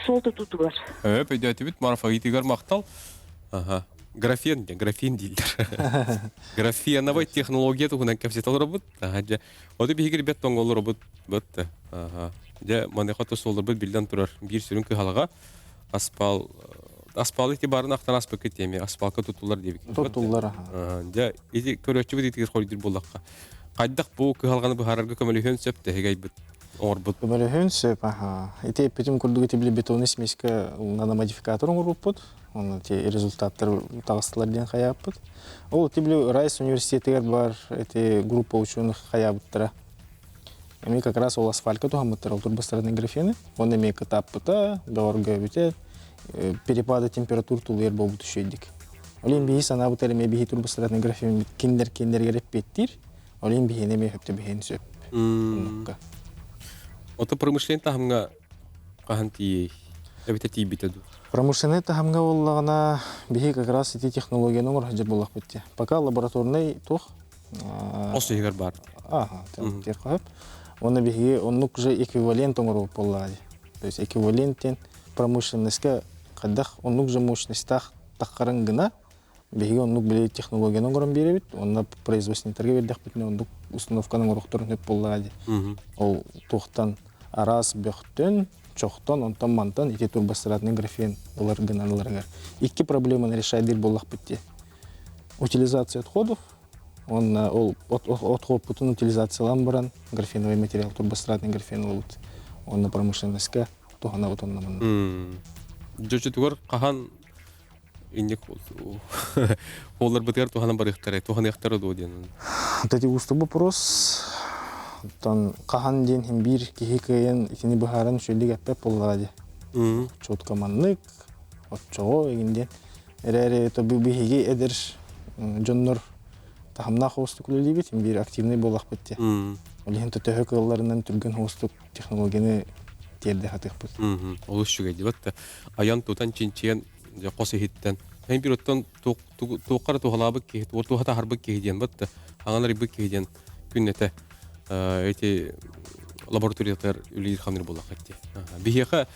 Суол тутуутугар. Өп, өйдөөтүбүт, Марфа ыйытыгар махтал. Ага. Графен, графин дииллэр. Графеновай технология туһунан кэпсэтэ олоробут. Аха, дьэ. Ону биһиги ребят тоҥолоробут. Бут. Аха. Дьэ, маныаха суолларбыт биллэн турар. Биир сүрүн кыһалҕа аспал аспалы ити барын ахтан аспыккыт тиэми аспалка тутуллар диэбиккит. Тутуллар, аха. Дьэ, ити көрөөччүбүт итигэр хордуур буоллахха. Хайдах бу кыһалҕаны быһаарарга көмөлөһүөн сөп тэһигайбыт оҥорбут. Көмөлөһүөн сөп, аха. Ити эппитим курдук ити били бетонный смеська наномодификатор оҥорбуппут. Онно ити результаттар таҕыстылар диэн хайааппыт. Ол ити били Райс университетигэр бар эти группа ученых хайаабыттара. Эми как раз ол асфальтка туһаммыттар ол турбастарынан графены. Онно эмиэ кытааппыта, бөҕөргөөбүтэ, перепады температур тулуйар буолбут үчүгэйдик. Ол иһин биһи санаабыт эмиэ биһи турбастарынан графен киндер киндергер эппиэттиир. Ол иһин биһиэнэ эмиэ хөптө биһиэн сөп. Оннукка. Ото промышленный таһымҥа хаһан тиийэй? Эбэтэ тиийбитэ дуу? Промышленный таһымҥа буоллаҕына биһи как раз ити технологияны оҥоро сылдьар буоллахпыт дии. Пока лабораторнай туох Ос иһигэр баар. Ага, тиэх Уонна биһиги оннук же эквивалент оҥоруох буоллаҕа дии. То есть эквивалент диэн промышленностька хайдах оннук же мощностьтаах таххарын гына биһиги оннук били технологияны оҥорон биэрэбит уонна производственниктарга биэрдэхпитинэ оннук установканы оҥоруохтарын сөп буоллаҕа дии. Ол туохтан араас бөхтөн, чохтон, онтон мантан ити турбостратный графен ылар гынан ыларыгар икки проблеманы решайдыыр буоллахпыт дии. Утилизация отходов уонна ол отходпутун утилизациялаан баран графеновый материал турбостратный графен ылабыт уонна промышленностька туһанабыт онно манна. Дьочутугар хаһан инник хуолларбытыгар туһанан барыахтара туһаныахтара дуо диэн. Вот эти уустук вопрос. Оттон хаһан диэн иһин биир киһи кыайан итини быһааран үчүгэйдик эппэт буоллаҕа дии. Четко маннык, оччоҕо игин диэн. Эрээри то биһиги эдэр дьоннор таһымнаах уустук үлэлиибит, биир активный буоллахпыт дии. Ол иһин төһө кыалларынан түргэн уустук технологияны тиэрдэ сатыахпыт. Олус үчүгэй дии да айан тутан чинчийэн хос иһиттэн эн бир оттон туохха туһалаабыт киһи туоха таһарбыт киһи диэн бат аҥан арыйбыт киһи диэн күннэтэ эти Лабораториятыгар үлэлиир хамныр буоллахха дии. Биһиэхэ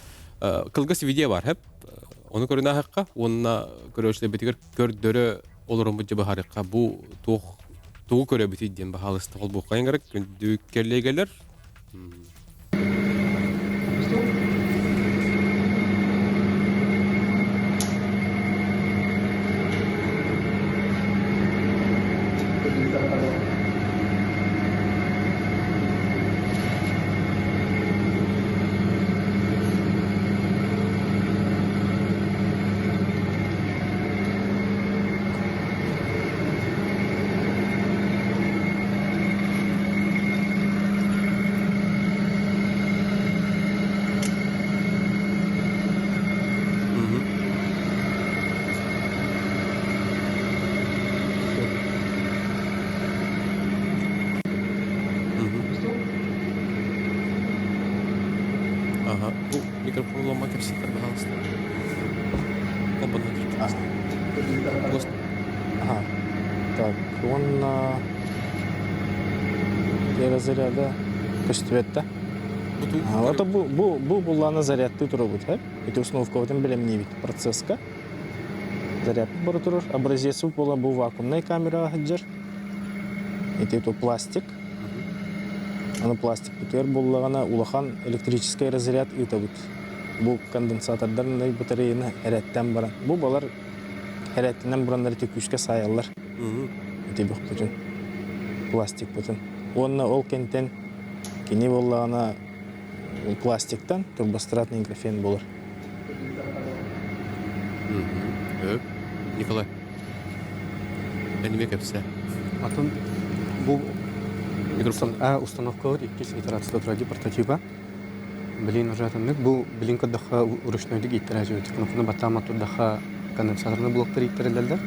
кылгас видео бар хэп. Ону көрүнэ аһыққа, уонна көрөөччүлэрбитигэр көрдөрө олороммут дьэ баһарыхха бу туох тугу көрөбүтүй диэн баһаалыста холбуоххайын керек күндү кэллиэгэлэр. Ага, бу микрофон ломма кэпсэтэр баһаалыста. Ага. Так, уонна заряда көстүбэт да. Ото бу бу бу буллаана зарядтыы турабыт, э? Ити установкабытын бэлэмниибит процесска. Заряд бара турар. Образец буола бу вакуумнай камераҕа сылдьар. Ити то пластик. Аны пластик бүтүөр буоллаҕына улахан электрическэй разряд ыытабыт. Бу конденсатордар батареяны эрэттэн баран. Бу балар эрэттинэн бараннар ити күүскэ саайаллар. Ити бөхпүтүн, пластикпытын. Уонна ол кэнтэн кини буоллаҕына пластиктан турбостратный графен буолар. Николай, эниме кэпсэ. Атын бу установка иккис итерация ради прототипа. Блин, уже атыннык бу билин көрдөххө ручнойдук ииттерээчи кнопканы баттаама турдахха конденсаторный блоктар ииттерилэллэр.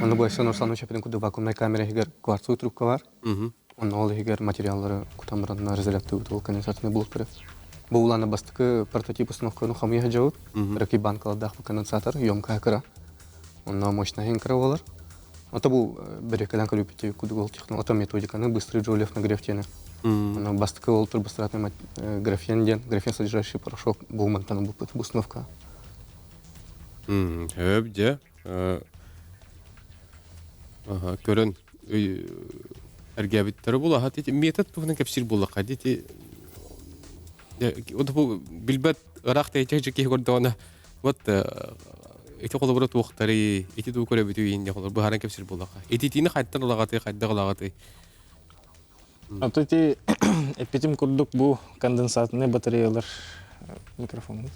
Оны бу Айсен Русланович эпитин курдук вакуумнай камера иһигэр кварцевый трубка бар. Онно ол иһигэр материаллары кутан баран разрядтыыбыт ол конденсаторный блоктары. Бу улаана бастакы прототип установканы хомуйа сылдьабыт. Ракий банкалардаах конденсатор, емкая кыра. Онно мощная кыра буолар. Ото бу бөрөкөлөн көрүпүтү кудук ол техно ото методиканы быстрый джоулев нагрев диэни. Оно бастакы ол турбостратный графен диэн, графен содержащий порошок бу мантан бу установка. Хөп дьэ. Ага, көрөн эргээбиттэрэ була ити метод туһунан кэпсиир буоллахха ити бу билбэт ыраах тэйчэ киһи көрдөҕүнэ вот ити холобура туохтарый ити дуу көрөбүтүй инде холобур быһааран кэпсиир буоллахха ититиини хайдах ылаҕатый хайдах ылаҕатый. Ото ити эппитим курдук бу конденсатный батареялар микрофон.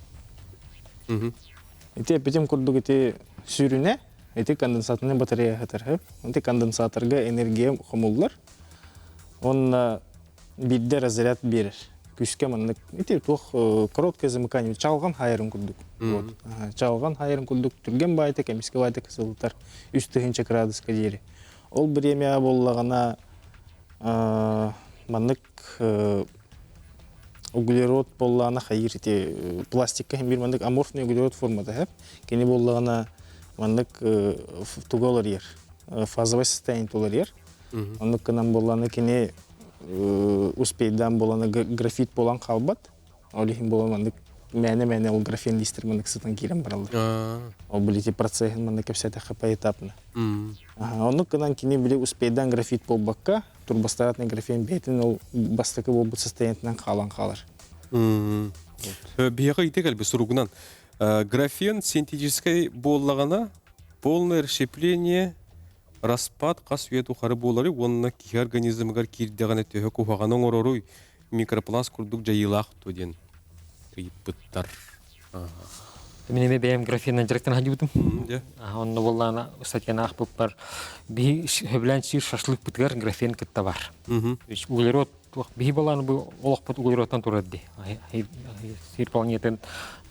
Ити эппитим курдук ити сүүрүнэ ити конденсатный батарея хатар. Ити конденсаторга энергия хомуллар. Онна биирдэ разряд биэрэр. Күүскэ маннык ити туох короткое замыкание чалган хайырын курдук. Вот. Чалган хайырын курдук түргэн баайта кэмискэ баайта кысылтар 3 градуска диэри. Ол время буоллаҕына маннык углерод буоллаҕына хайыр ити пластикка биир маннык аморфный углерод формата хэп. Кини буоллаҕына маннык туга олорор, фазовый состояние олорор. Оннук гынан буоллаҕына кини успейдаан буолана графит буолан хаалбат. Ол иһин буолан маннык мээнэ-мээнэ ол графен листер маннык сытан киирэн бараллар. Ол били процеһын маннык кэпсээтэххэ поэтапно. Оннук гынан кини били успейдаан графит буолбакка, турбостратный графен бэйэтин ол бастакы буолбут состояниетынан хаалан хаалар. Биһиэхэ ити кэлби суругунан графен синтетическэй буоллаҕына полное расщепление распад хас үйэ тухары буолары уонна киһи организмыгар киирдэҕинэ төһө куһаҕаны оҥороруй микропласт курдук дьайыылаах дуо диэн ыйыппыттар. Мин эмиэ бэйэм графенынан дьарыктана сылдьыбытым. Онно буоллаҕына статьяны аахпыппар биһи сөбүлээн сиир шашлыкпытыгар графен кытта бар. Углерод биһи буоллаҕына бу олохпут углеродтан турар дии. Сир планетын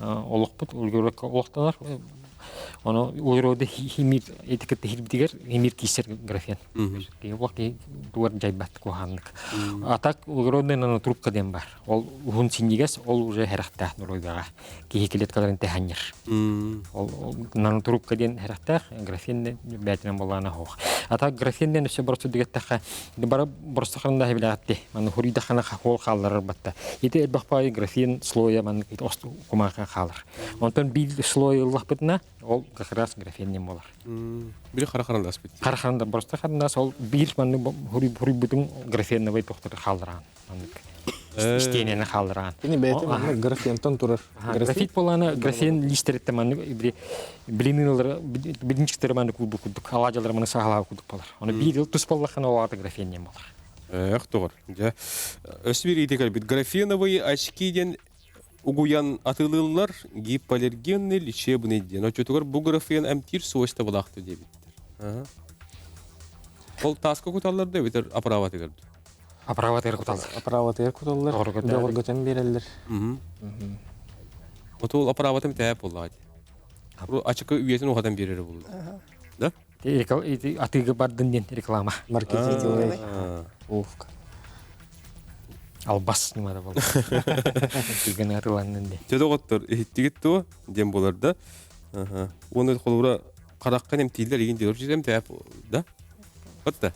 олохпут углеродка олохтонор. Ону углероды химир этикетте хирбитигэр химир киисер графен. Киһи киһи тугар дьайбат куһааннык. А так углеродный нанотрубка диэн бар. Ол уһун синньигэс, ол уже хэрэхтээх норуйбаҕа. Киһи клеткаларын тэһэнньэр. Ол нанотрубка диэн хэрэхтээх, графен бээтинэн боллаана хоох. А так графен диэн өссө боросту дигэттэххэ, бары боросту харында билэҕитти. Маны хуруйдаххана хол хаалларар батта. Ити элбэх баайы графен слоя маннык кумааха хаалар. Онтон биир слой ыллахпытына, ол как раз графен диэн буолар. Били хара харандас бит. Хара харандас, просто харандас ол биир маннык хуруйбутун графеновый тохтор хааллараан. Маннык истиэнэни хааллараан. Кини бэйэтэ маннык графентан турар. Графит болана графен листериттен маннык билинилер билинчиктери маннык курдук курдук алаадьалар маны саалаа курдук болар. Оны биир тус боллахына ол аты графен диэн болар. Эх, тоҕор. Дьэ, өс биир ыйытыы кэлбит. Графеновые очки диэн угуйан атыылыыллар гипоаллергенный лечебный диэн. Оччотугар бу графен эмтиир свойстволаахты диэбиттэр. Ол тааска куталлар да эбэтэр оправатыгар да? Оправатыгар куталлар. Оправатыгар куталлар. Бөҕөргөтөн биэрэллэр. Оту оправатын тээп буоллаҕа дии. Ачыкы үйэтин уһатан биэрэрэ буолла. Да? Атыыга бардын диэн реклама. Маркетинговый уловка. Албас ньымата буолла. Түргэн атыыланнын диэн. Дьэ доҕоттор, иһиттигит дуо диэн буолар да. Уонна холобура харахха эмтииллэр игин диэн вообще эмтээп да? Батта.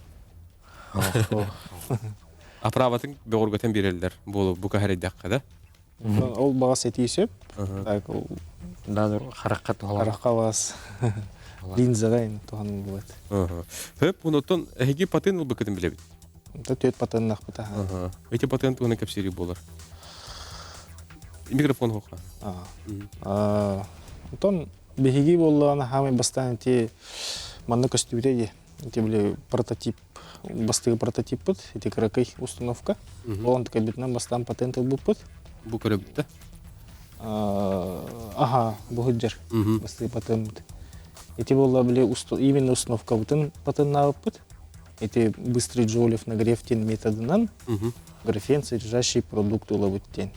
Аправатын бөҕөргөтөн биэрэллэр буолу бу каһарайдахха да. Ол баҕас этии сөп. Так, ол Да, харахха туһалар. Харахха баҕас линзаҕа ин туһаныл буолат. Хөп, онтон эһиги патент ылбыккытын билэбит. Та түөт патеннахпыт аха. Эти патент туһунан кэпсири буолар. Микрофон хоха. Онтон биһиги буоллаҕына хаамай бастаан ити манна көстүбүтэ дии. Ити били прототип бастыгы прототиппыт, ити кыракый установка. Ол онтукайбытынан бастаан патент ылбыппыт. Бу көрөбүт да? Аха, бу сылдьар бастыгы патеммыт. Ити буолла били именно установкабытын патеннаабыппыт. Ити быстрый Джоулев нагрев диэн методынан графен содержащий продукт ылабыт диэн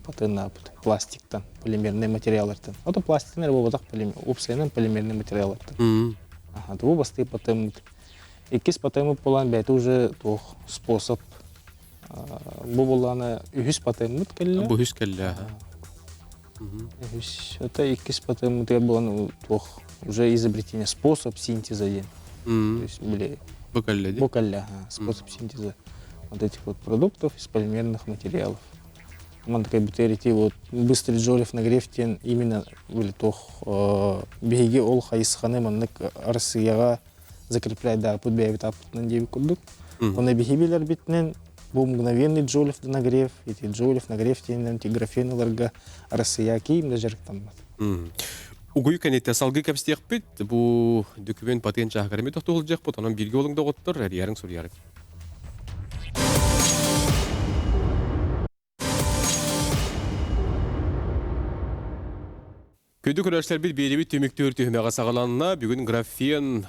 патеннаабыт пластиктан, полимерный материаллартан. Ото пластиктан эрэ буолбатах уопсайынан полимерный материаллартан. Аха, бу бастыы патеммыт. Иккис патеммыт буолан бэйэтэ уже туох способ бу буоллаҕына үһүс патеммыт кэллэ. Бу үһүс кэллэ. Үһүс. Это иккис патеммытыгар буолан туох уже изобретение способ синтеза диэн. То есть били Бу кэллэ Бу кэллэ, способ синтеза вот этих вот продуктов из полимерных материалов. Ман такая бүтерити вот быстрый Джолев нагрев диэн именно были туох биһиги ол хайысханы маннык Арассыыйаҕа закрепляйдааппыт бэйэбит ааппытынан диэбит курдук. Оны биһи билэрбитинэн бу мгновенный Джолев нагрев, ити Джолев нагрев диэнинэн графен ыларга Арассыыйа киим да дьарыктаммат. Угуй кэнниттэн салгыы кэпсиэхпит. Бу документ патент чааһыгар тохтуулдьахпыт. Онон бииргэ олуҥ доҕоттор, эрийэриҥ суруйарыҥ. Күндү көрөөччүлэрбит биэрибит түмүктүүр түһүмэҕэ саҕаланна. Бүгүн графен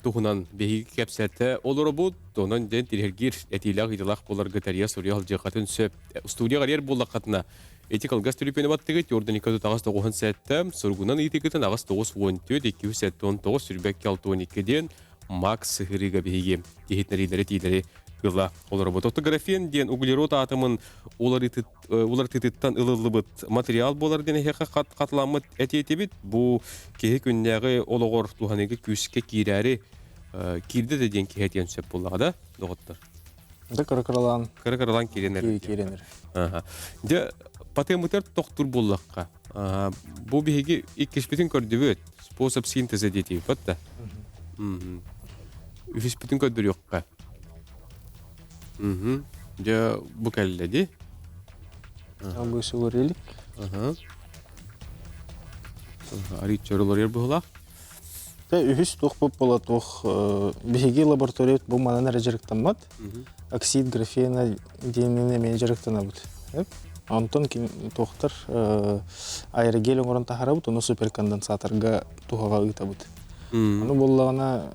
туһунан биһиги кэпсэтэ олоробут. Онон дьэн тириһэргиир этиилээх ыйытылаах буоларга тэрийэ суруйа сылдьыаххытын сөп. Студияҕа эрийэр буоллаххытына ити кылгас түлүпүөнү баттыгыт Йорданика тутаҕас тоҕуһун сэттэ, суругунан ыйытыгытын аҕыс тоҕус уон түөрт, икки үс сэттэ уон тоҕус, сүүрбэкки алта уон икки диэн Макс сыһыарыыга биһиги иһитиннэриилэри тиилэри ыла олоробут. Оттографен диэн углерод атомын уларытыытыттан ылыллыбыт материал буолар диэн эһиэхэ хатыламмыт этиэтибит. Бу киһи күннээҕи олоҕор туһаныыга күүскэ киирээри киирдэ да диэн киһи этиэн сөп буоллаҕа да, доҕоттор? Да кыра-кыралаан. Кыра-кыралаан киирэн эрэр. Киирэн эрэр. Дьэ, патеммытыгар тохтуур буоллахха, бу биһиги иккиспитин көрдүбүт. Способ синтеза диэтибит да. Үһүспүтүн көрдөрүөххэ. Дьэ, бу кэллэ дии. Бу суурилик. Арыычча олорор быһылаах. Үһүс туох буола туох биһиги лаборатория бу манан эрэ дьарыктаммат. Оксид графена диэнинэн эмиэ дьарыктанабыт. Онтон туохтар аэрогель оҥорон таһаарабыт, ону суперконденсаторга туһаҕа ыытабыт. Ону буоллаҕына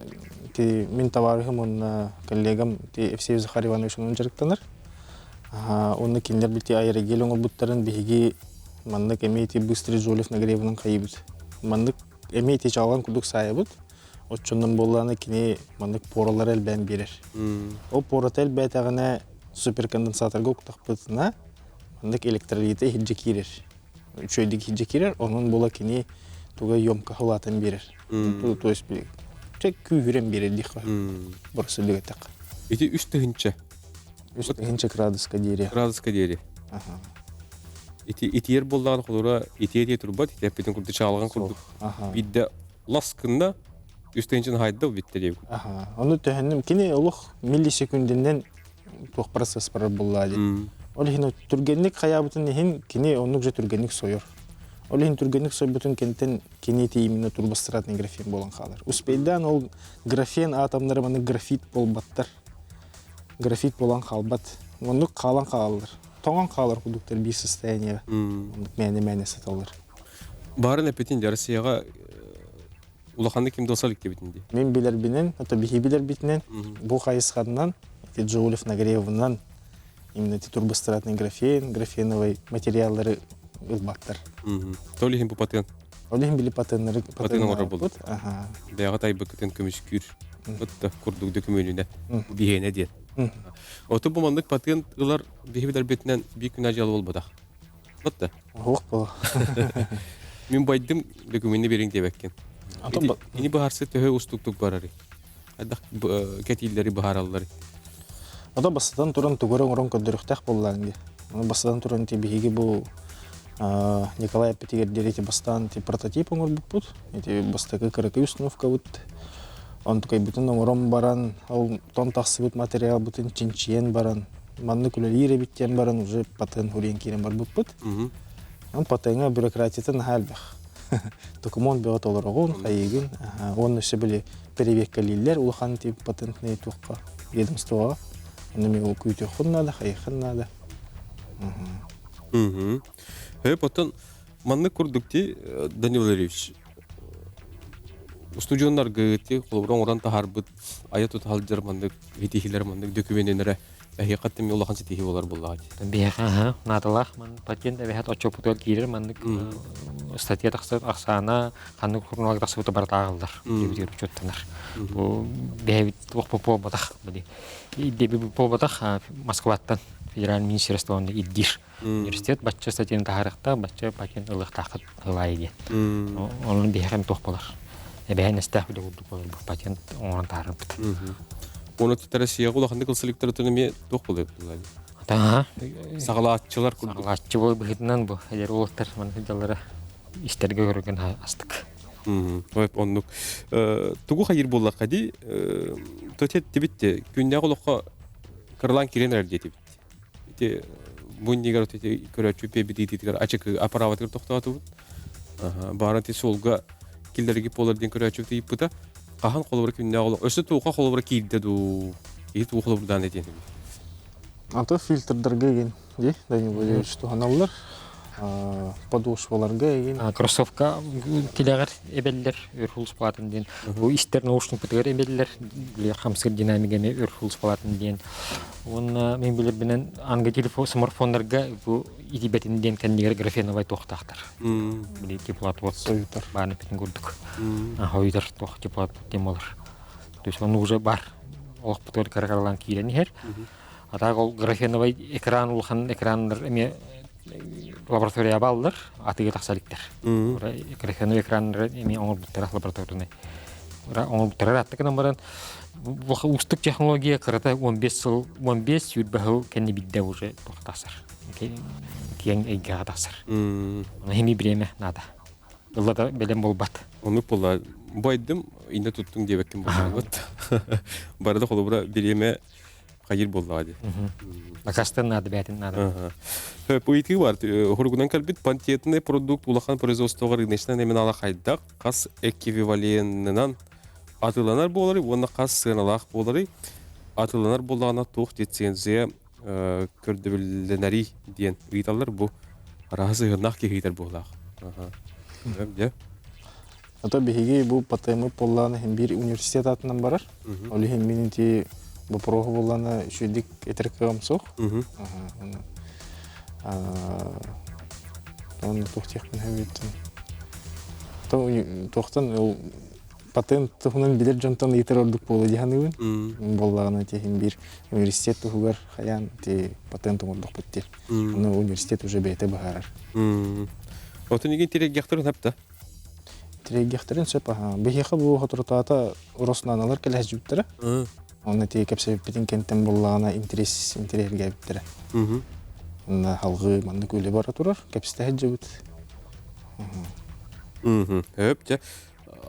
ти мин табаарыһым уонна коллегам ти Евсей Захар Иванович онон дьарыктанар. Онно кинилэр бити аэрогель оҥорбуттарын биһиги маннык эмиэ ти быстрый Жолев нагревынан хайыбыт. Маннык эмиэ ити чаҕылҕан курдук саайабыт. Оччонон буоллаҕына кини маннык поралары элбээн биэрэр. Ол пората элбээтэҕинэ суперконденсаторга уктахпытына маннык электролита иһирдьэ киирэр. Үчүгэйдик иһирдьэ киирэр, онон буола кини туга емкоһа улаатан биэрэр. То есть чэ күүһүрэн биэрэр диэххэ боросуллук эттэххэ. Ити үс тыһынча. Үс тыһынча градуска диэри. Градуска диэри. Ити итиэр буоллаҕына холура итиэ турбат, ити эппитин курдук чаалган курдук. Биирдэ лас гынна үс тыһынчаны хайда битте диэбит. Ону төһөннүм кини олох миллисекундинен туох процесс барар буоллаа дии. Ол иһин түргэнник хайаабытын иһин кини оннук же түргэнник сойор. Ол иһин түргэнник сойбутун кэнтэн кини ити именно турбостратный графен буолан хаалар. Успейдаан ол графен атомнары маны графит буолбаттар. Графит буолан хаалбат. Оннук хаалан хаалаллар. Тоҥон хаалар курдуктар биир состояние. Оннук мээнэ-мээнэ сыталлар. Баарын эппитин Россияҕа улаханнык ким да иликтибитин дии. Мин билэрбинэн, это биһи билэрбитинэн, бу хайысханан, эти Джоулев нагревынан, именно эти турбостратный графен, графеновый материаллары ылбаттар. Ол иһин бу патент. Ол иһин били патеннары патент оҥорор буолбут. Бэйэҕэ тайбыккытын көмүскүүр. Ытта курдук дөкүмүөнүнэ биһиэнэ диэн. Оту бу маннык патент ылар биһи билэрбитинэн биир күн дьыала буолбатах. Батта. Оһох буо. Мин байдым документны бериң диэбэккин. Ини быһаарсы төһө устуктук барары? Хайдах кэтииллэри быһаараллары? Ото бастатан туран тугу оҥорон көрдөрүөхтээх буоллаан дии. Ону бастатан туран ити биһиги бу Николай эппитигэр диэри ити бастаан ити прототип оҥорбуппут. Ити бастакы кыракый установкабыт. Онтукайбытын оҥорон баран, ол тон тахсыбыт материалбытын чинчийэн баран, маннык үлэлиир эбит диэн баран уже патент уруйан киирэн барбыппыт. Онон патеҥҥа бюрократията наһаа элбэх. Докумуон бөҕө толороҕун, хайыыгын, уонна өссө били перевеккэлииллэр улахан тип патентнай туохха ведомствоҕа. Онно эмиэ ол күүтүөххүн наада, хайыаххын наада. Хөп, оттон маннык курдук ти Данил Валерьевич устудьуоннарга ти холобура оҥорон таһаарбыт айа тута сылдьар маннык итиһилэр маннык дөкүмүөннэрэ эһиэхэ тимми улахан ситиһии буолар буоллаҕа дии. Биһиэхэ аһа наадалаах ман патент эбэһэт отчуоппутугар киирэр маннык статья тахсыбыт ахсаана ханнык журналга тахсыбыта барыта ааҕыллар диэбитигэр учуоттанар. Бу бэйэбит туох буолбатах били ирдэбил буолбатах Москваттан федеральный министерство онно ирдиир. Университет бачча статьяны таһаарыахтаах, бачча патент ылыахтааххыт ылаайы диэн. Онон биһиэхэ туох буолар? Эбэһээһинэстээх үлэ курдук буолар бу патент оҥорон таһаарарбыт. Оны Россияҕа улаханнык ылсылыктарытын эмиэ туох буолар Аха. Саҕалааччылар курдук. Саҕалааччы буол быһыытынан бу эдэр уолаттар манна сылдьаллара истэргэ көрөргөн астык. Оннук. Тугу хайыр буоллахха дии, тотет тибит күннээх олоххо кыралаан киирэн эрэр диэтибит. Ити бу иннигэр ити көрөөччү пиэбитиитигэр ачыкы аппараабатыгар тохтоотубут. Баара ити суолга киллэрги буолар диэн көрөөччүбүт ыйыппыта. Хаһан холобура күннээх олох өссө туоха холобура киирдэ дуу? Киһи туох холобурдаан этиэн Ато фильтрдарга игин ди Данил Валерьевич туһаналлар. Подошваларга игин. Кроссовка тилэҕэр эбэллэр Өрхулс палатын диэн. Бу истэр наушникпытыгар эбэллэр хамсыыр динамика эмиэ Өрхулс палатын диэн. Уонна мин билэрбинэн аныгы телефон смартфоннарга бу итибэтин диэн кэннигэр графеновай туохтаахтар. Били теплоотвод Сойутар. бааны бүтүн курдук. Хойутар туох теплоотвод диэн буолар. То есть он уже бар. Олохпутугар кыра-кыралаан киирэн иһэр. А так ол графеновай экран улахан экраннар эмиэ лаборатория бааллар, атыыга тахса иликтэр. Графеновай экраннары эмиэ оҥорбуттара лабораторнай. Оҥорбуттара ыраатта гынан баран уустук технология кырата 15 сыл 15 сүүрбэ сыл кэнни бидде уже туох тахсар. Киэҥ эйгэҕэ тахсар. Ону хими бириэмэ наада. Ылла да бэлэм буолбат. Оннук буолла. Байдым, инде туттуҥ диэбэккин буолбут. Барыда холобура бириэмэ хайыр буоллаҕа дии. Накастан наада бээтин наада. Ыйытыы бар. Хоругунан кэлбит пантетный продукт улахан производствоҕа рыночнай номинала хайдах, хас эквиваленынан атыыланар буоларый уонна хас сыаналаах буоларый? Атыыланар буоллаҕына туох лицензия көрдөбүллэнэрий диэн ыйыталлар бу араһа сыһыаннаах киһи ыйытар буолаах. Дьэ. Ото биһиги бу ПТМ буоллаҕына иһин биир университет аатынан барар. Ол иһин мин ити боппуруоһу буоллаҕына үчүгэйдик этэр кыаҕым суох. Онно туох диэхпин сөбүттэн. Туохтан ол патент туһунан билэр дьонтон ыйытар ордук буолуо дии саныыбын. Буоллаҕына тиһин биир университет туһугар хайаан ти патент оҥордохпут диэн. Ону университет уже бэйэтэ быһаарар. Отун игин тирэгиэхтэрин хапта? Тирэгиэхтэрин сөп аха. Биһиэхэ бу соторутаата Роснаналар кэлэһдьибиттэрэ. Онно ти кэпсэппитин кэнтэн буоллаҕына интерес интэриэһиргээбиттэрэ. Онно халгыы маннык үлэ бара турар, кэпсэтэ сылдьыбыт. Өп, дьэ.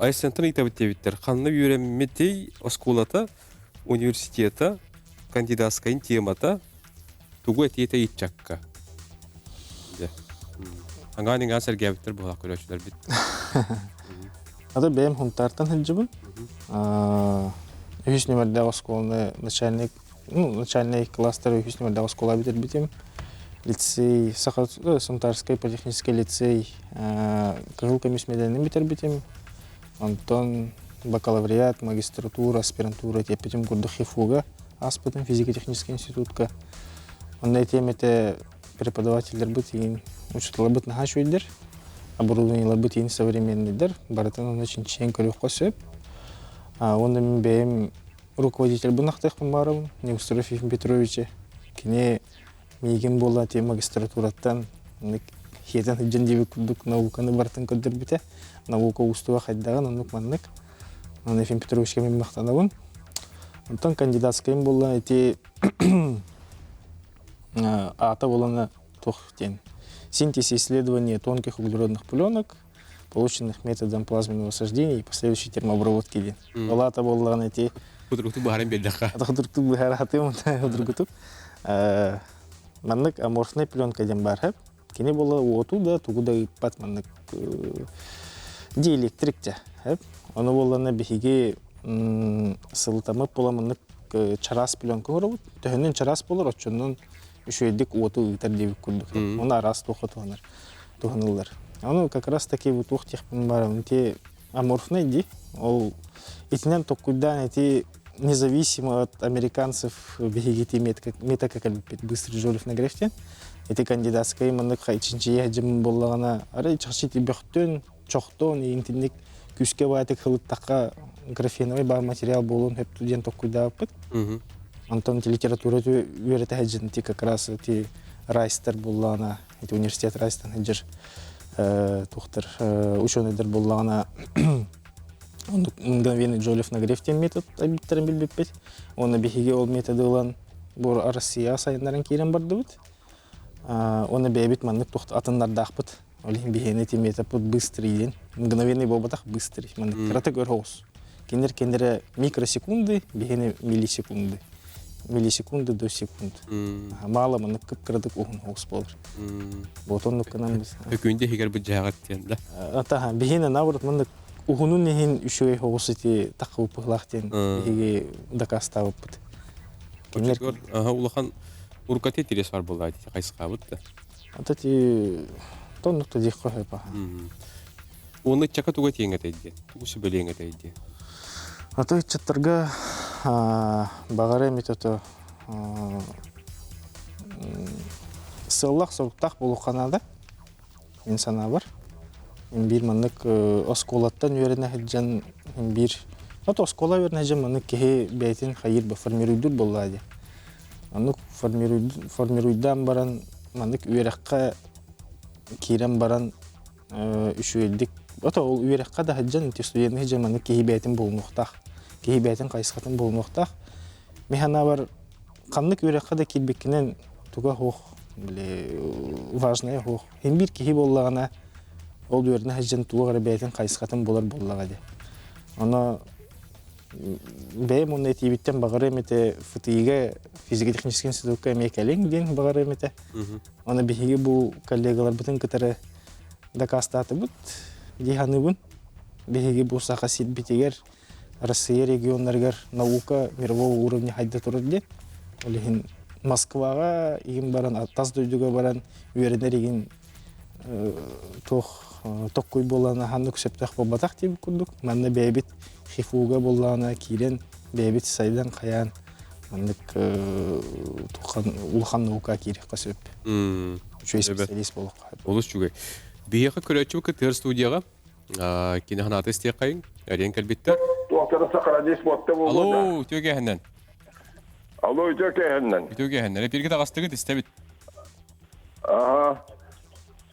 Айсентан ыйтабыт диэбиттэр. Ханна үөрэммитий оскуолата, университета, кандидатскайын темата, тугу этиэтэ иччакка. Дьэ. Аҥаан-иҥаан сэргээбиттэр буолаах көрөөччүлэрбит. Ата бэйэм Хунтаартан сылдьыбын. Үһүс нүмердээх оскуоланы начальник, ну, начальный класстар үһүс нүмердээх оскуола бүтэрбитим. Лицей, Саха Сунтарский политехнический лицей кыһыл көмүс мэдээлин бүтэрбитим. Онтон бакалавриат, магистратура, аспирантура тиэппитим курдук ХИФУга ааспытым физико-технический институтка. Онно этиэм этэ преподавателлэрбит иин учууталларбыт наһаа үчүгэйдэр, оборудованиеларбыт иин современныйдар, барытын онно чинчийэн көрүөххэ сөп. Уонна мин бэйэм руководительбын ахтыахпын баарабын, Неустроев Ефим Петровичи. Кини миигин буолла ти магистратураттан хиэтэн сылдьан диэбит курдук науканы барытын көрдөрбүтэ. Наука уустуга хайдаҕын оннук маннык. Онон Ефим Петровичка мин махтанабын. Онтон кандидатскайым буолла ити аата буолана туох диэн синтез исследования тонких углеродных пленок, полученных методом плазменного осаждения и последующей термообработки диэн. Ол аата буоллаҕына ити Худруктук быһааран биэрдэххэ. Худруктук быһаара хатыым худругутук. Маннык аморфная пленка диэн баар хэп. Кини буола уоту да тугу да ыыппат маннык диэлектрик дьэ. Ону буоллана биһиги сылытаммыт буола маннык чараас пленка оҥоробут. Төһөнөн чараас буолар, оччонон үчүгэйдик уоту ыытар диэбит курдук. Ону араас туохха туһанар, туһаныллар. Ону как раз таки бу туох диэхпин баарым ити аморфный дии. Ол итинэн токкуйдаан ити независимо от американцев биһиги ити метака кэлбиппит быстрый Жолев на грефте. Ити кандидатскай маннык чинчийэ дьым буоллаҕына арай чахчы ити бөхтөн, чохтон интинник күүскэ баайтык хылыттахха графеновый баар материал буолуон сөптүү диэн токкуйдаабыппыт. Онтон литература үөрэтэ сылдьан ити как раз ити Райстер буоллаҕына ити университет Райстан сылдьар туохтар ученыйдар буоллаҕына оннук мгновенный Джолев нагрев диэн метод айбыттарын билбиппит. Уонна биһиги ол методы ылан бу Россияҕа сайыннаран киирэн бардыбыт. Уонна бэйэбит маннык туох атыннардаахпыт. Ол иһин биһиэнэ ити методпут быстрый диэн. Мгновенный буолбатах быстрый. Маннык кыратык өр соҕус. Кинилэр кинилэрэ микросекунды, биһиэнэ миллисекунды. Миллисекунды до секунд. Мало маннык кып-кыратык уһун соҕус буолар. Вот оннук гынан біз. Өкүндэ иһигэр быдьааҕыт диэн да. Атаха биһиэнэ наоборот маннык уһунун иһин үчүгэй соҕус ити таххыбыппыһылаах диэн биһиги дакаастаабыппыт. Кинилэр улахан уруккаты тирес бар буолла хайысхабыт да. Ата ти тоннук да диэххэ сөп аха. Уонна ыччакка туга тиэҥ этэй диэн, тугу сүбэлиэҥ этэй диэн. Ата ыччаттарга баҕара эмит ото сыаллаах соруктаах буолуохха наада. Мин санаабар. Биир маннык оскуолаттан үөрэнэ сылдьан биир ото оскуола үөрэнэ сылдьан маннык киһи бэйэтин хайыыр формируйдуур буоллаа дии. Оннук формируйдаан баран маннык үөрэххэ киирэн баран үчүгэйдик ото ол үөрэххэ да сылдьан ити студенты сылдьан маннык киһи бэйэтин булунуохтаах. Киһи бэйэтин хайысхатын булунуохтаах. Мин санаабар ханнык үөрэххэ да киирбиккинэн туга суох били важное суох. Һин биир киһи буоллаҕына ол үөрэнэ сылдьан туох эрэ бэйэтин хайысхатын булар буоллаҕа дии. Ону бэйэм уонна этиибиттэн баҕарыам этэ ФТИ-гэ физико-техническэй институкка эмиэ кэлиҥ диэн баҕарыам этэ. Аны биһиги бу коллегаларбытын кытары дакаастаатыбыт дии саныыбын. Биһиги бу Саха сирбитигэр Россия регионнарыгар наука мирового уровня хайда турар диэн. Ол иһин Москваҕа игин баран, тас дойдуга баран үөрэнэр игин туох токкуй буоллаҕына ханнык сөптөөх буолбатах диэбит курдук. Манна бэйэбит ХИФУга буоллаҕына киирэн бэйэбит сайдан хайаан маннык улахан наука киириэххэ сөп. Үчүгэй специалист буолуохха сөп. Олус үчүгэй. Биһиэхэ көрөөччү кытыар студияҕа. Кини ханааты истиэххэйиҥ. Эриэн кэлбиттэр. Туохтара сохранись буотта буолуо да. Алло, үтүө киэһэннэн. Алло, үтүө киэһэннэн. Үтүө киэһэннэн. Эпииргэ таҕыстыгыт истэбит. Аха.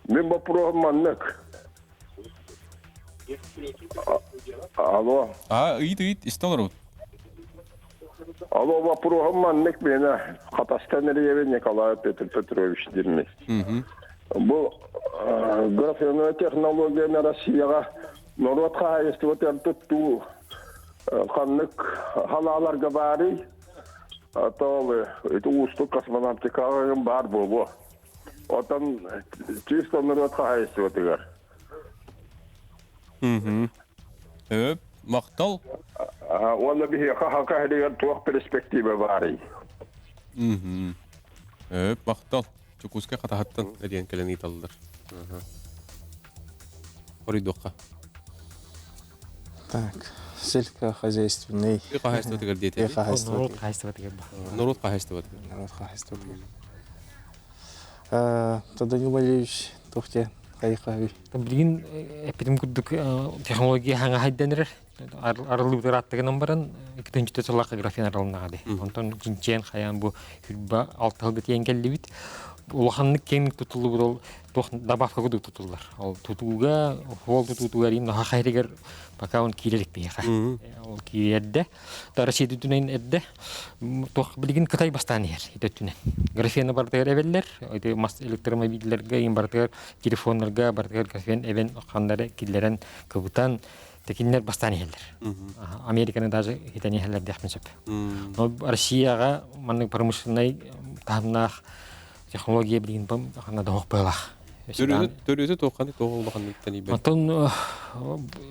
Мин боппуруоһум маннык. Алло. Аа, ыйыт ыйыт истэ олоробут. Алло, боппуруоһум маннык миэнэ Хатастан эрийэбин Николай Петр Петрович диэммин. Бу графеновая технологияны Россияҕа норуот хаһаайыстыбатыгар туттуу ханнык халааларга баарый? То ити уустук космонавтикаҕа баар буолуо. Отон чисто норуот хаһаайыстыбатыгар. Өп, махтал. Уонна биһиэхэ хака иһигэр туох перспектива баарый? Өп, махтал. Чукуска хатаһыттан эриэн кэлэн ыыталлар. Хоруйдуохха. Так, сельскохозяйственный. Тыа хаһаайыстыбатыгар диэтэ. Тыа хаһаайыстыбатыгар. Норуот хаһаайыстыбатыгар. Норуот хаһаайыстыбатыгар. Норуот хаһаайыстыбатыгар. Данил Валерьевич туох диэн хайыхаһый? Билигин эппитим курдук технология хаҥа хайдан эрэр. Арыллыбыт ырааттыгынан баран иккитинчи сыллаахха графен арылыннаҕа дии. Онтон чинчийэн хайаан бу хүрбэ алтыһылга тиийэн кэллибит. Улаханнык киэҥник тутуллубут ол туох добавка курдук тутуллар. Ол тутууга, уол тутуутугар иин наһаа хайрыгар пока он киирэ илик биһиэхэ. Ол киирэрдэ. Россия өттүнэн эрдэ. Туох билигин Кытай бастаан иһэр ити өттүнэн. Графены барытыгар эбэллэр. Ити мас электромобильлэргэ, иин барытыгар телефоннарга барытыгар графен эбэн ханнары киллэрэн кыбытан Текиннэр бастаан иһэллэр. Американы даже хитэн иһэллэр диэхпин сөп. Но Россияҕа маннык промышленнай таһымнаах технология билигин ханна да быалаах. Төрүөтэ туохханы туох улаханнык тэнийбэт. Онтон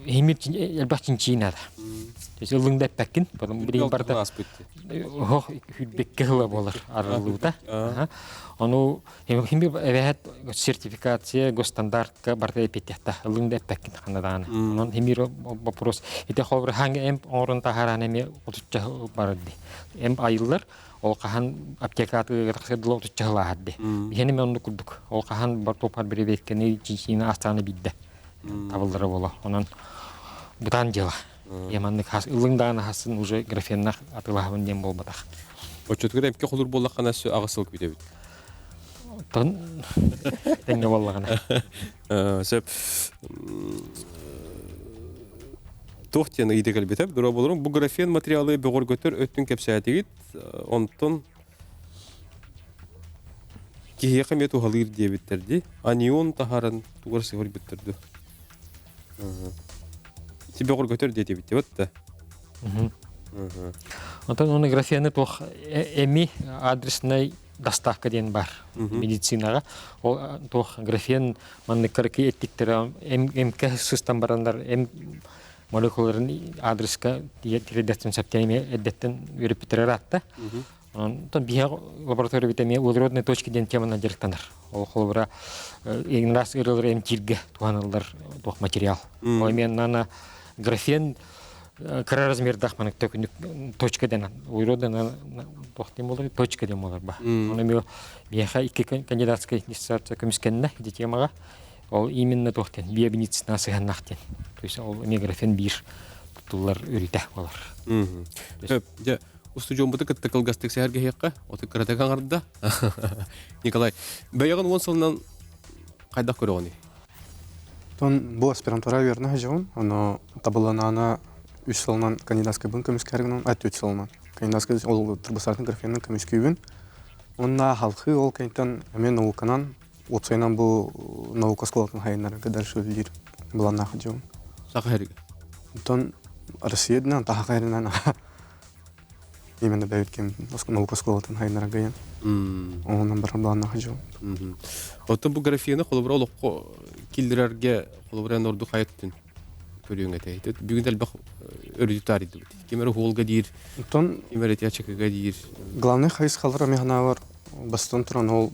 химир элбэх чинчии наада. То есть ыллыҥ да эппэккин, потом билигин барыта оһох хүрбекке ыла буолар арыллыбыта. Ону Химби эбэһэт сертификация госстандартка барыта эппиэттиэхтэ. Ылыҥ да эппэккин ханна даҕаны. Онон химир вопрос. Ити холобур хаҥа эмп оҥорон таһааран эмиэ отучча барар дии. Эмп айыллар, ол хаһан аптека атыыга тахсар дылы отучча сыл ааһар дии. Биһиэнэ эмиэ оннук курдук. Ол хаһан бар тупар бирибиэккэни чинчийиини астааны биирдэ табыллара буолуо. Онон бытаан дьыала. Яманнык хас ылыҥ даҕаны хасын уже графеннах атыылаһабын диэн буолбатах. Оччотугар эмпкэ холуур буоллаххына өссө аҕыс сыл күүтэбит. Тон тэҥҥэ буоллаҕына. Сөп. Туох диэн ыйыта кэлбитэ? Дорооболорум, бу графен материалы бөҕөргөтөр өттүн кэпсээтигит. Онтон киһиэхэ эмиэ туһалыыр диэбиттэр дии. Анион таһааран тугар сыһырбыттар дуу. Ити бөҕөргөтөр диэтибит вот да. Онтон оны графены туох эми адресный доставка диэн бар медицинаҕа. Ол туох графен маннык кыракый эттиктэрэ МК сыстан бараннар эм молекуларын адреска тиэрдэттэн сөптөөн эмиэ эрдэттэн үөрэппиттэрэ ыраатта. Онтон биһиэхэ лаборатория эмиэ углеродные точки диэн теманан дьарыктанар. Ол холобура раз ырыалары эмтииргэ туһаныллар туох материал. Ол эмиэ нано графен кыра размердаах маннык төкүнүк точка диэн углеродный туох диэн буолар точка диэн буолар ба. Оны эмиэ биһиэхэ икки кандидатскай диссертация көмүскэннэ ити темаҕа. Ол именно туох диэн биомедицина сыһыаннаах диэн. То есть ол эмиэ графен биир туттуллар өрүтэ буолар. Дьэ, устудьуоммуту кытта кылгастык сэһэргэһиэххэ, оту кыратык аҥарда. Николай, бэйэҕин уон сылынан хайдах көрөҕүнүй? Тон бу аспирантура үөрэнэ сылдьабын. Ону табылланаана үс сылынан кандидатскайбын көмүскээргинэн, ат үс сылынан кандидатскай ол турбусаатын графенын көмүскүүбүн. Уонна халхыы ол кэнниттэн эмиэ науканан, уопсайынан бу наука оскуолатын хайыннарга дальше үлэлиир былааннаах дьон. Саха сиригэр. Онтон Россиядынан, таха хайрынан именно бэйбит ким наука оскуолатын хайыннарга ыйан. Онон баран былааннаах дьон. Оттон бу графены холобура олоххо киллэрэргэ холобура эн ордук хайаттын көрүөҥ этэй. Бүгүн элбэх өрүтү таарыйдыбыт. Ким эрэ уһуолга диир, Оттон ким эрэ ачыкыга диир. Главный хайысхалара механавар бастан туран ол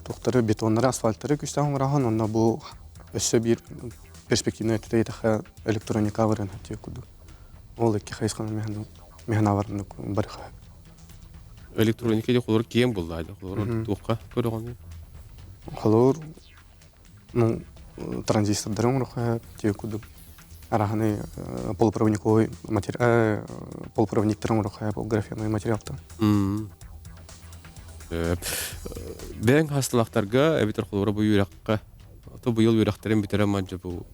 туохтары бетоннары, асфальттары күстээх оҥораһан, онно бу өссө биир перспективный өттүтэ электроника вариант курдук. Ол икки хайысханы механаварны барыха. Электроника де холор киэҥ булла, холор туохха көрөҕүнүй? Холор ну, Транзистордары оҥоруохха тиэ курдук араханы полупроводниковый материал полупроводниктары оҥоруохха ол графеновый материалтан. Бэйэҥ хасталахтарга эбэтэр холобура бу үөрэххэ то быйыл үөрэхтэрин бүтэрэн мандьа бу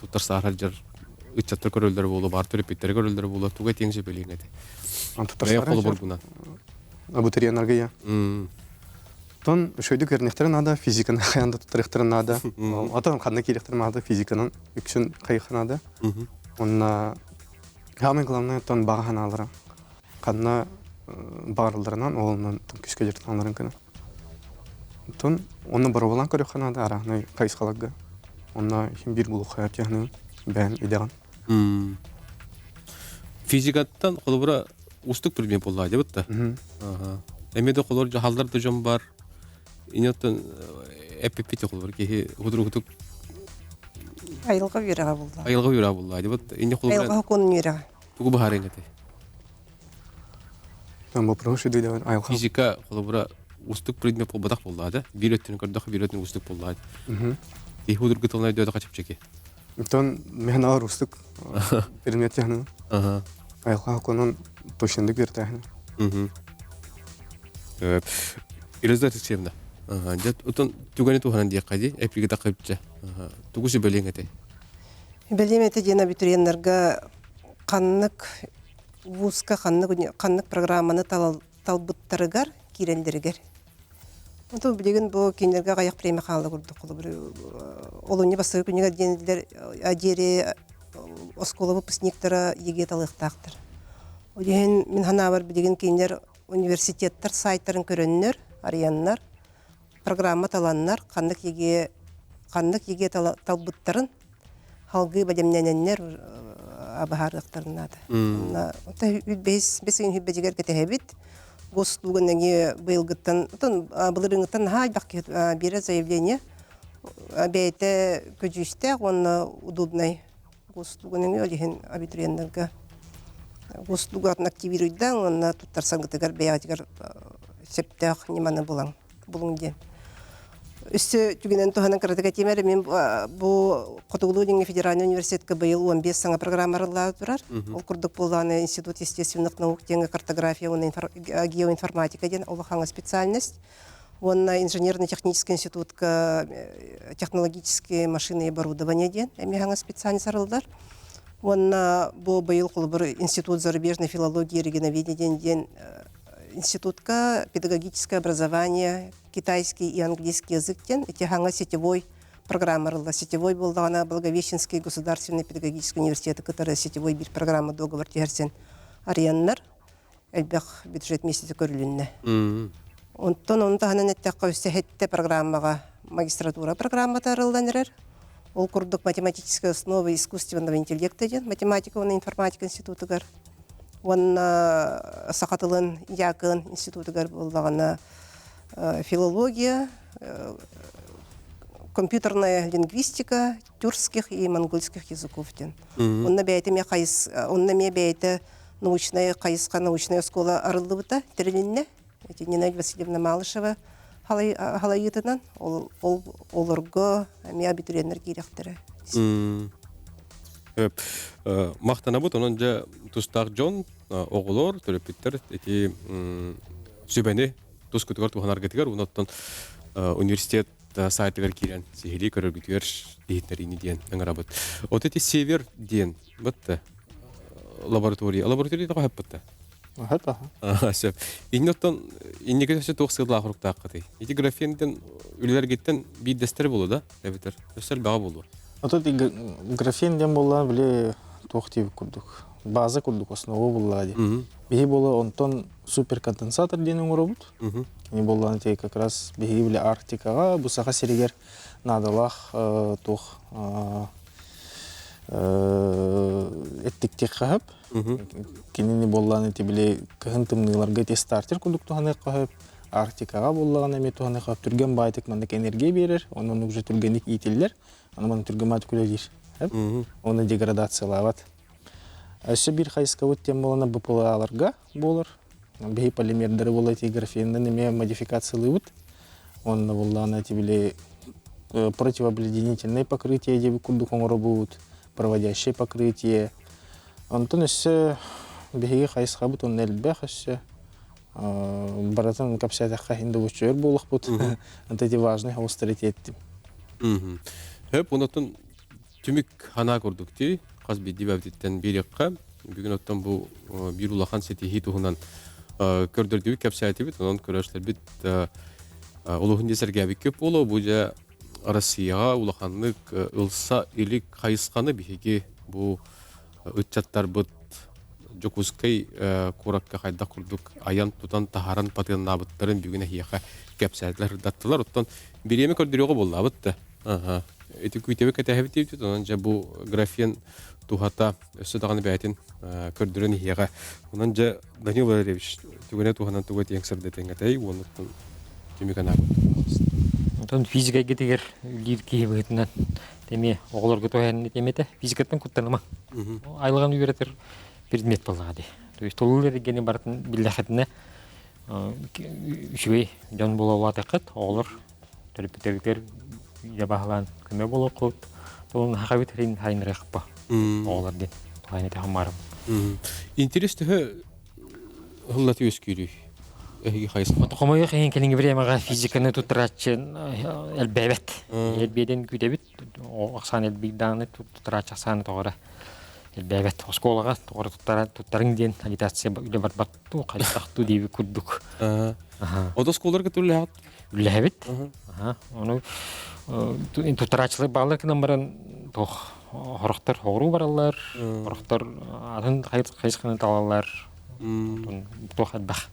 туттар сааһар ыччаттар көрөллөр буолуо баар төрөппүттэрэ көрөллөр буолуо туга этиэҥ сөбүлүүҥ этэ Туттар холобургунан абитуриеннарга я Тон үчүгэйдик үөрэниэхтэрин наада, физиканы хайаан да туттарыахтарын наада. Отон ханна киириэхтэрин наада, физиканан үксүн хайыха наада. Онна самое главное тон баҕа санаалара. Ханна баҕаралларынан ол онон күүскэ дьарыктаналларын гына. Тон онно боруобалаан көрүөххэ наада арааһынай хайысхаларга. Онно иһин биир булуохха тиһаны бэйэн идэҕин. Физикаттан холобура устук предмет буолла дебит да. Эми да холор жахалдар да дьон бар. Инеттен эппиппит холобур киһи худругутук Айылҕа үөрэҕэ булла. Айылҕа үөрэҕэ булла дебит. Инне холобура Айылҕа хокуонун үөрэҕэ. Тугу баһарыҥ этэй? Там вопрос иду айылҕа. Физика холобура устук предмет буолбатах буолла да. Биир өттүн көрдөх, биир өттүн устук буолла. Киһи худругутулна өйдөөтөхө чэпчэки. Оттон мин аҕар устук предмет тиһанын. Айылҕа хокуонун точнодук үөртээһин. Елизавета Алексеевна, дьэ отон түгэни туһанан диэххэ дии, эпиги таххыпча. Тугу сүбэлиэҥ этэй? Сүбэлиэм этэ диэн абитуриеннарга ханнык вузка ханнык ханнык программаны талбыттарыгар киирэллэригэр. Онтон билигин бу кинилэргэ аҕыйах премия хаалла курдук холобур олунньу бастакы күнүгэр диэнилэр диэри оскуола выпускниктара ЕГЭ талыахтаахтар. Ол иһин мин санаабар билигин кинилэр университеттар сайтарын көрөннөр, арыйаннар, программа таланнар, ханнык ЕГЭ ханнык ЕГЭ талбыттарын халгыы бэлэмнэнэннэр абаһаарыахтарын наада. Бэс бэс ыйын хүббэтигэр кэтэһэбит. Госуслуган эҥи быйылгыттан, отон былырыыҥҥыттан наһаа элбэх киһи биэрэр заявление. Бэйэтэ көдьүүстээх уонна удобнай госуслуган эҥи ол иһин абитуриеннарга госуслугатын активируйдаан уонна туттарсаргытыгар бэйэҕитигэр сөптөөх ньыманы булаҥ. булуҥ диэн. Өссө түгэнэн туһанан кыратык этиим эрэ, мин бу Хотугулуу-Илиҥҥи федеральнай университетка быйыл 15 саҥа программа арыллаары турар. Ол курдук буоллаҕына Институт естественных наук диэҥҥэ картография уонна геоинформатика диэн улахан специальность. Уонна инженерно-технический институтка технологические машины и оборудование диэн эмиэ хаҥас специальность арыллар. Уонна бу быйыл холобур Институт зарубежной филологии и регионоведения диэн институтка педагогическое образование, китайский и английский язык диэн ити хаҥа сетевой программа арылла. Сетевой буоллаҕына Благовещенский государственный педагогический университеты кытары сетевой биир программа договор түһэрсэн арыйаннар элбэх бюджет миэстэтэ көрүлүннэ. Онтон ону таһынан эттэххэ өссө сэттэ программаҕа магистратура программата арыллан эрэр. Ол курдук математическая основа искусственного интеллекта диэн математика уонна информатика институтугар уонна саха тылын Якын институтугар буоллаҕына филология, компьютерная лингвистика тюркских и монгольских языков диэн. Онно бэйэтэ эмиэ хайыс онно эмиэ бэйэтэ научная хайысха научная оскуола арыллыбыта тэрилиннэ. Ити Нина Васильевна Малышева халайыытынан ол ол олорго эмиэ абитуриеннар киирэхтэрэ. Махтанабыт онон дьэ тустаах дьон, оҕолор, төрөппүттэр ити сүбэни тускутугар туһанаргытыгар уонна университет сайтыгар киирэн сиһилии көрөргүтүгэр иһиттэриини диэн ыҥырабыт. Вот эти север диэн бытта лаборатория. Лаборатория тоҕо хаппытта? Аха. Сөп. Инни оттон инники өссө туох сыаллаах хуруктааххытый? Ити графенден үлэлэргиттэн биирдэстэрэ буолуо да? Эбэтэр өссө элбэҕэ буолуо. Ото графен диэн буоллаҕына били туох диэбит курдук база курдук основа буоллаҕа дии. Биһи буола онтон суперконденсатор диэн оҥоробут. Кини буоллаҕына тиэ как раз биһиги били Арктикаҕа бу Саха сиригэр наадалаах туох эттиктиэххэ сөп. Кинини буоллаҕына ити били кыһын тымныыларга ити стартер курдук туһаныахха сөп. Арктикаҕа буоллаҕына эмиэ туһаныахха сөп. Түргэн баайтык маннык энергия биэрэр, онон уже түргэнник иитиллэр. Аны манна түргэн баайтык үлэлиир. Оны деградациялаабат. Өссө биир хайыскабыт диэн буолана БПЛАларга буолар. Биһи полимердары буола ити графенынан эмиэ модификациялыыбыт. Онно буоллаҕына ити били Противообледенительное покрытие диэбит курдук оҥоробут, проводящее покрытие. Онтон өссө биһиги хайысхабыт онно элбэх өссө барытын кэпсээтэххэ иһин да өр буолуохпут. Онто ити важный авторитеттим. Хөп, онотон түмүк ханаа курдук ти хас биирдии бэбититтэн биэриэххэ. Бүгүн оттон бу биир улахан ситиһии туһунан көрдөрдүбүт, кэпсээтибит. Онон көрөөччүлэрбит улуһун дьэ сэргээбиккэ буолуо. Бу дьэ Россияҕа улаханнык ылса илик хайысханы биһиги бу ыччаттарбыт Дьокуускай куоракка хайдах курдук айан тутан таһааран патыаннаабыттарын бүгүн эһиэхэ кэпсээтилэр, ырдаттылар. Оттон бириэмэ көрдөрүөҕэ буоллаабыт да. Аха. Ити күүтэбит кэтэһэбит диэбит, онон дьэ бу графен туһата өссө даҕаны бэйэтин көрдөрөн иһиэҕэ. Онон дьэ Данил Валерьевич түгэнэ туһанан тугу этиэҥ сырдатыаҥ этэй уонуттан түмүк анаабыт. Онтон физика эйгэтигэр үлэлиир киһи быһыытынан эмиэ оҕолорго туһаайан этиэм этэ. Физикаттан куттаныма. Айлаҕын үөрэтэр предмет буоллаҕа дии. То есть толуу эргини барытын биллэххитинэ үчүгэй дьон буола улаатыаххыт. Оҕолор төрөппүттэргитигэр дьэ баһылаан көмө буолуоххут. Толун хахабыт хэрин хайынырыахпа оҕолор диэн туһаайан этэ хаммаарым. Интерес төһө ыллаты үөскүүрүй? Эһиги хайысха? Хомойуох иһин кэлиҥҥи бириэмэҕэ физиканы туттарааччы элбээбэт. Элбиэдэн күүтэбит. Ахсаан элбиир даҕаны туттарааччы ахсаана тоҕо эрэ элбээбэт. Оскуолаҕа тоҕо эрэ туттарыҥ диэн агитация үлэ барбат дуу, хайдах дуу диэбит курдук. Ото оскуолаларга үлэлэһэҕит? Үлэлэһэбит. Ону туттарааччылар бааллар гынан баран туох хорохтор хоҕуруу бараллар, хорохтор атын хайысханы талаллар. Туох элбэх.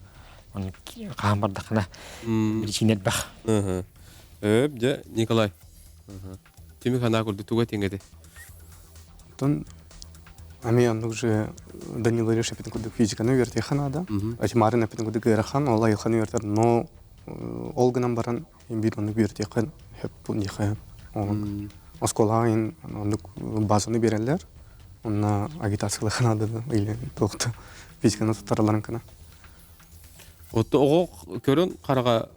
Оны хаһан бардахына причина элбэх. Өп, дьэ, Николай. Түмүк санаа курдук туга тиҥэти? Оттон ами оннук же Данила Ильич эпитин курдук физиканы үөрэтиэххэ наада. Ачмарын эпитин курдук ыарахан, ол айылҕаны үөрэтэр, но ол гынан баран биир оннук үөрэтиэххэ сөп диэххэ оскуолаҕа ин оннук базаны биэрэллэр. Онно агитациялыахха наада или туохта физиканы туттаралларын гына. Отто оҕо көрөн хараҕа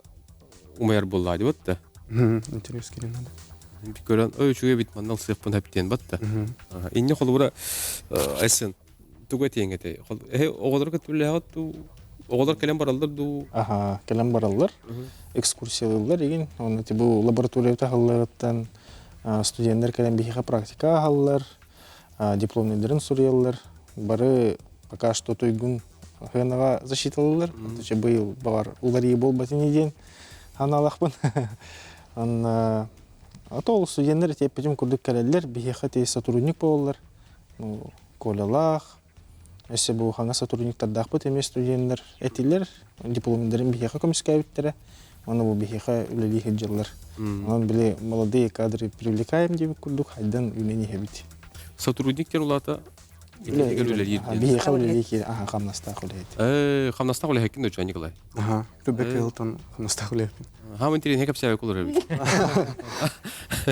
умайар буоллаа дии батта. Интерес киирэн надо. Көрөн, ой үчүгэй бит манна ылсыахпын хэптиэн батта. Инне холобура Айсен тугу этиэҥ этэй? Эһи оҕолору кытта үлэлэһэҕит дуу? Оҕолор кэлэн бараллар дуу? Аха, кэлэн бараллар. Экскурсиялыыллар игин. Онно бу лаборатория таһалларыттан студенттар кэлэн биһиэхэ практика аһаллар, дипломныйдарын суруйаллар. Бары пока что туйгун сыанаҕа защиталыыллар. Быйыл баҕар уларыйыы буолбатын диэн ханаалахпын. Онно ото ол студенттар этиэппитим курдук кэлэллэр, биһиэхэ ти сотрудник буолаллар. Ну, Колялаах, өссө бу хаҥа сотрудниктардаахпыт эмиэ студенттар этилэр, дипломдарын биһиэхэ көмүскээбиттэрэ. Уонна бу биһиэхэ үлэлии сылдьаллар. Онон били молодые кадры привлекаем диэбит курдук хайдан үүнэн иһэбит. Сотрудниктар улаата үлэлиир. Биһиэхэ үлэлии аха хамнастаах үлэһит. Э, хамнастаах үлэһиккин доча Николай. Аха, Рубек Илтон хамнастаах үлэһиппин. Хаамын тиринэ кэпсээбэ кулар эбит.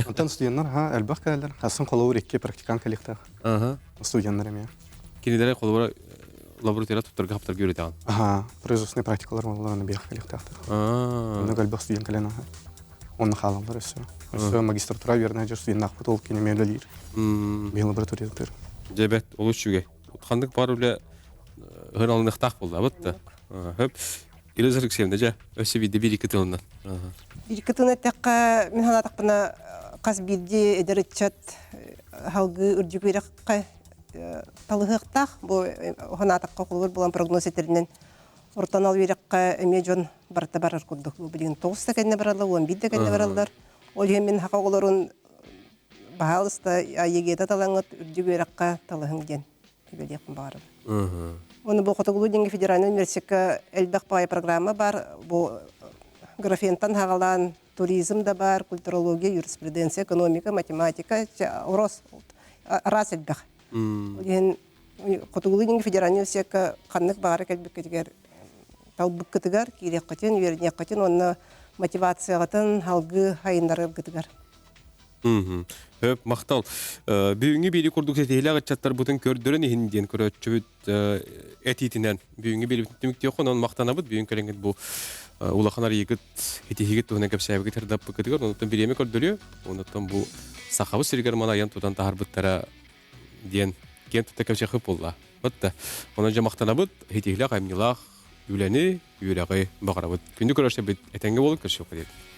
Онтон студенттар ха элбэх кэлэллэр. Хасын холобур икки практикант кэлиэхтээх. Аха. Студенттар эмиэ. Кинилэри холобура лаборатория туттарга хаптарга үөрэтэҕин. Аха, производственный практикалар буоллар биэх кэлиэхтээхтэр. Онно элбэх студент кэлэн аха. Онно хаалаллар өссө. Өссө магистратура үөрэнэ дьэр студеннаахпыт ол кини эмиэ үлэлиир. Биһи лабораториятыгар. Дьэбэт, олус үчүгэй. Ханнык бар үлэ ыһыралыныахтаах буоллаабыт да. Хөп. Елиза Алексеевна, дьэ, өссө биирдэ биир икки тылынан. Биир икки тылын эттэххэ, мин санаатахпына, хас биирдии эдэр ыччат салгыы үрдүк үөрэххэ талыһыахтаах. Бу санаатахха холобур булан прогноз этэринэн орто анал үөрэххэ эмиэ дьон барыта барар курдук. Бу билигин 9 да кэннэ бараллар, 11 да кэннэ бараллар. Ол иһин мин саха оҕолорун баһаалыста ЕГЭ-та талаҥҥыт үрдүк үөрэххэ талыһыҥ диэн сүбэлиэхпин баҕарабын. Уонна бу Хотугулуу диэҥҥэ федеральнай университекка элбэх баҕайы программа баар. Бу графентан хаҕалаан туризм да баар, культурология, юриспруденция, экономика, математика, рос араас элбэх. Ол иһин Хотугулуу-Илиҥҥи федеральнай университекка ханнык баҕара кэлбиккитигэр талбыккытыгар киириэххитин, үөрэниэххитин уонна мотивацияҕытын салгыы сайыннараргытыгар. Хөп, махтал. Бүгүҥҥү биири курдук ситиһиилээх ыччаттарбытын көрдөрөн иһин диэн көрөөччүбүт этиитинэн бүгүҥҥү биэрибитин түмүктүөххэ, онон махтанабыт. Бүгүн кэлэҥҥит бу Улахан арыйыгыт итиһигит туһунан кэпсээбикит ырдаппыкытыгар онуттан бириэмэ көрдөрүө. Онуттан бу сахабыт сиригэр маны айан тутан таһарбыттара диэн киэн тутта кэпсиэххит буолла. Отта. Онон дьэ махтанабыт, итиһилээх, айымньылаах үлэни, үөрэҕи баҕарабыт. Күндү көрөөччүлэрбит этэҥҥэ буолун, көрсүөххэ диэри.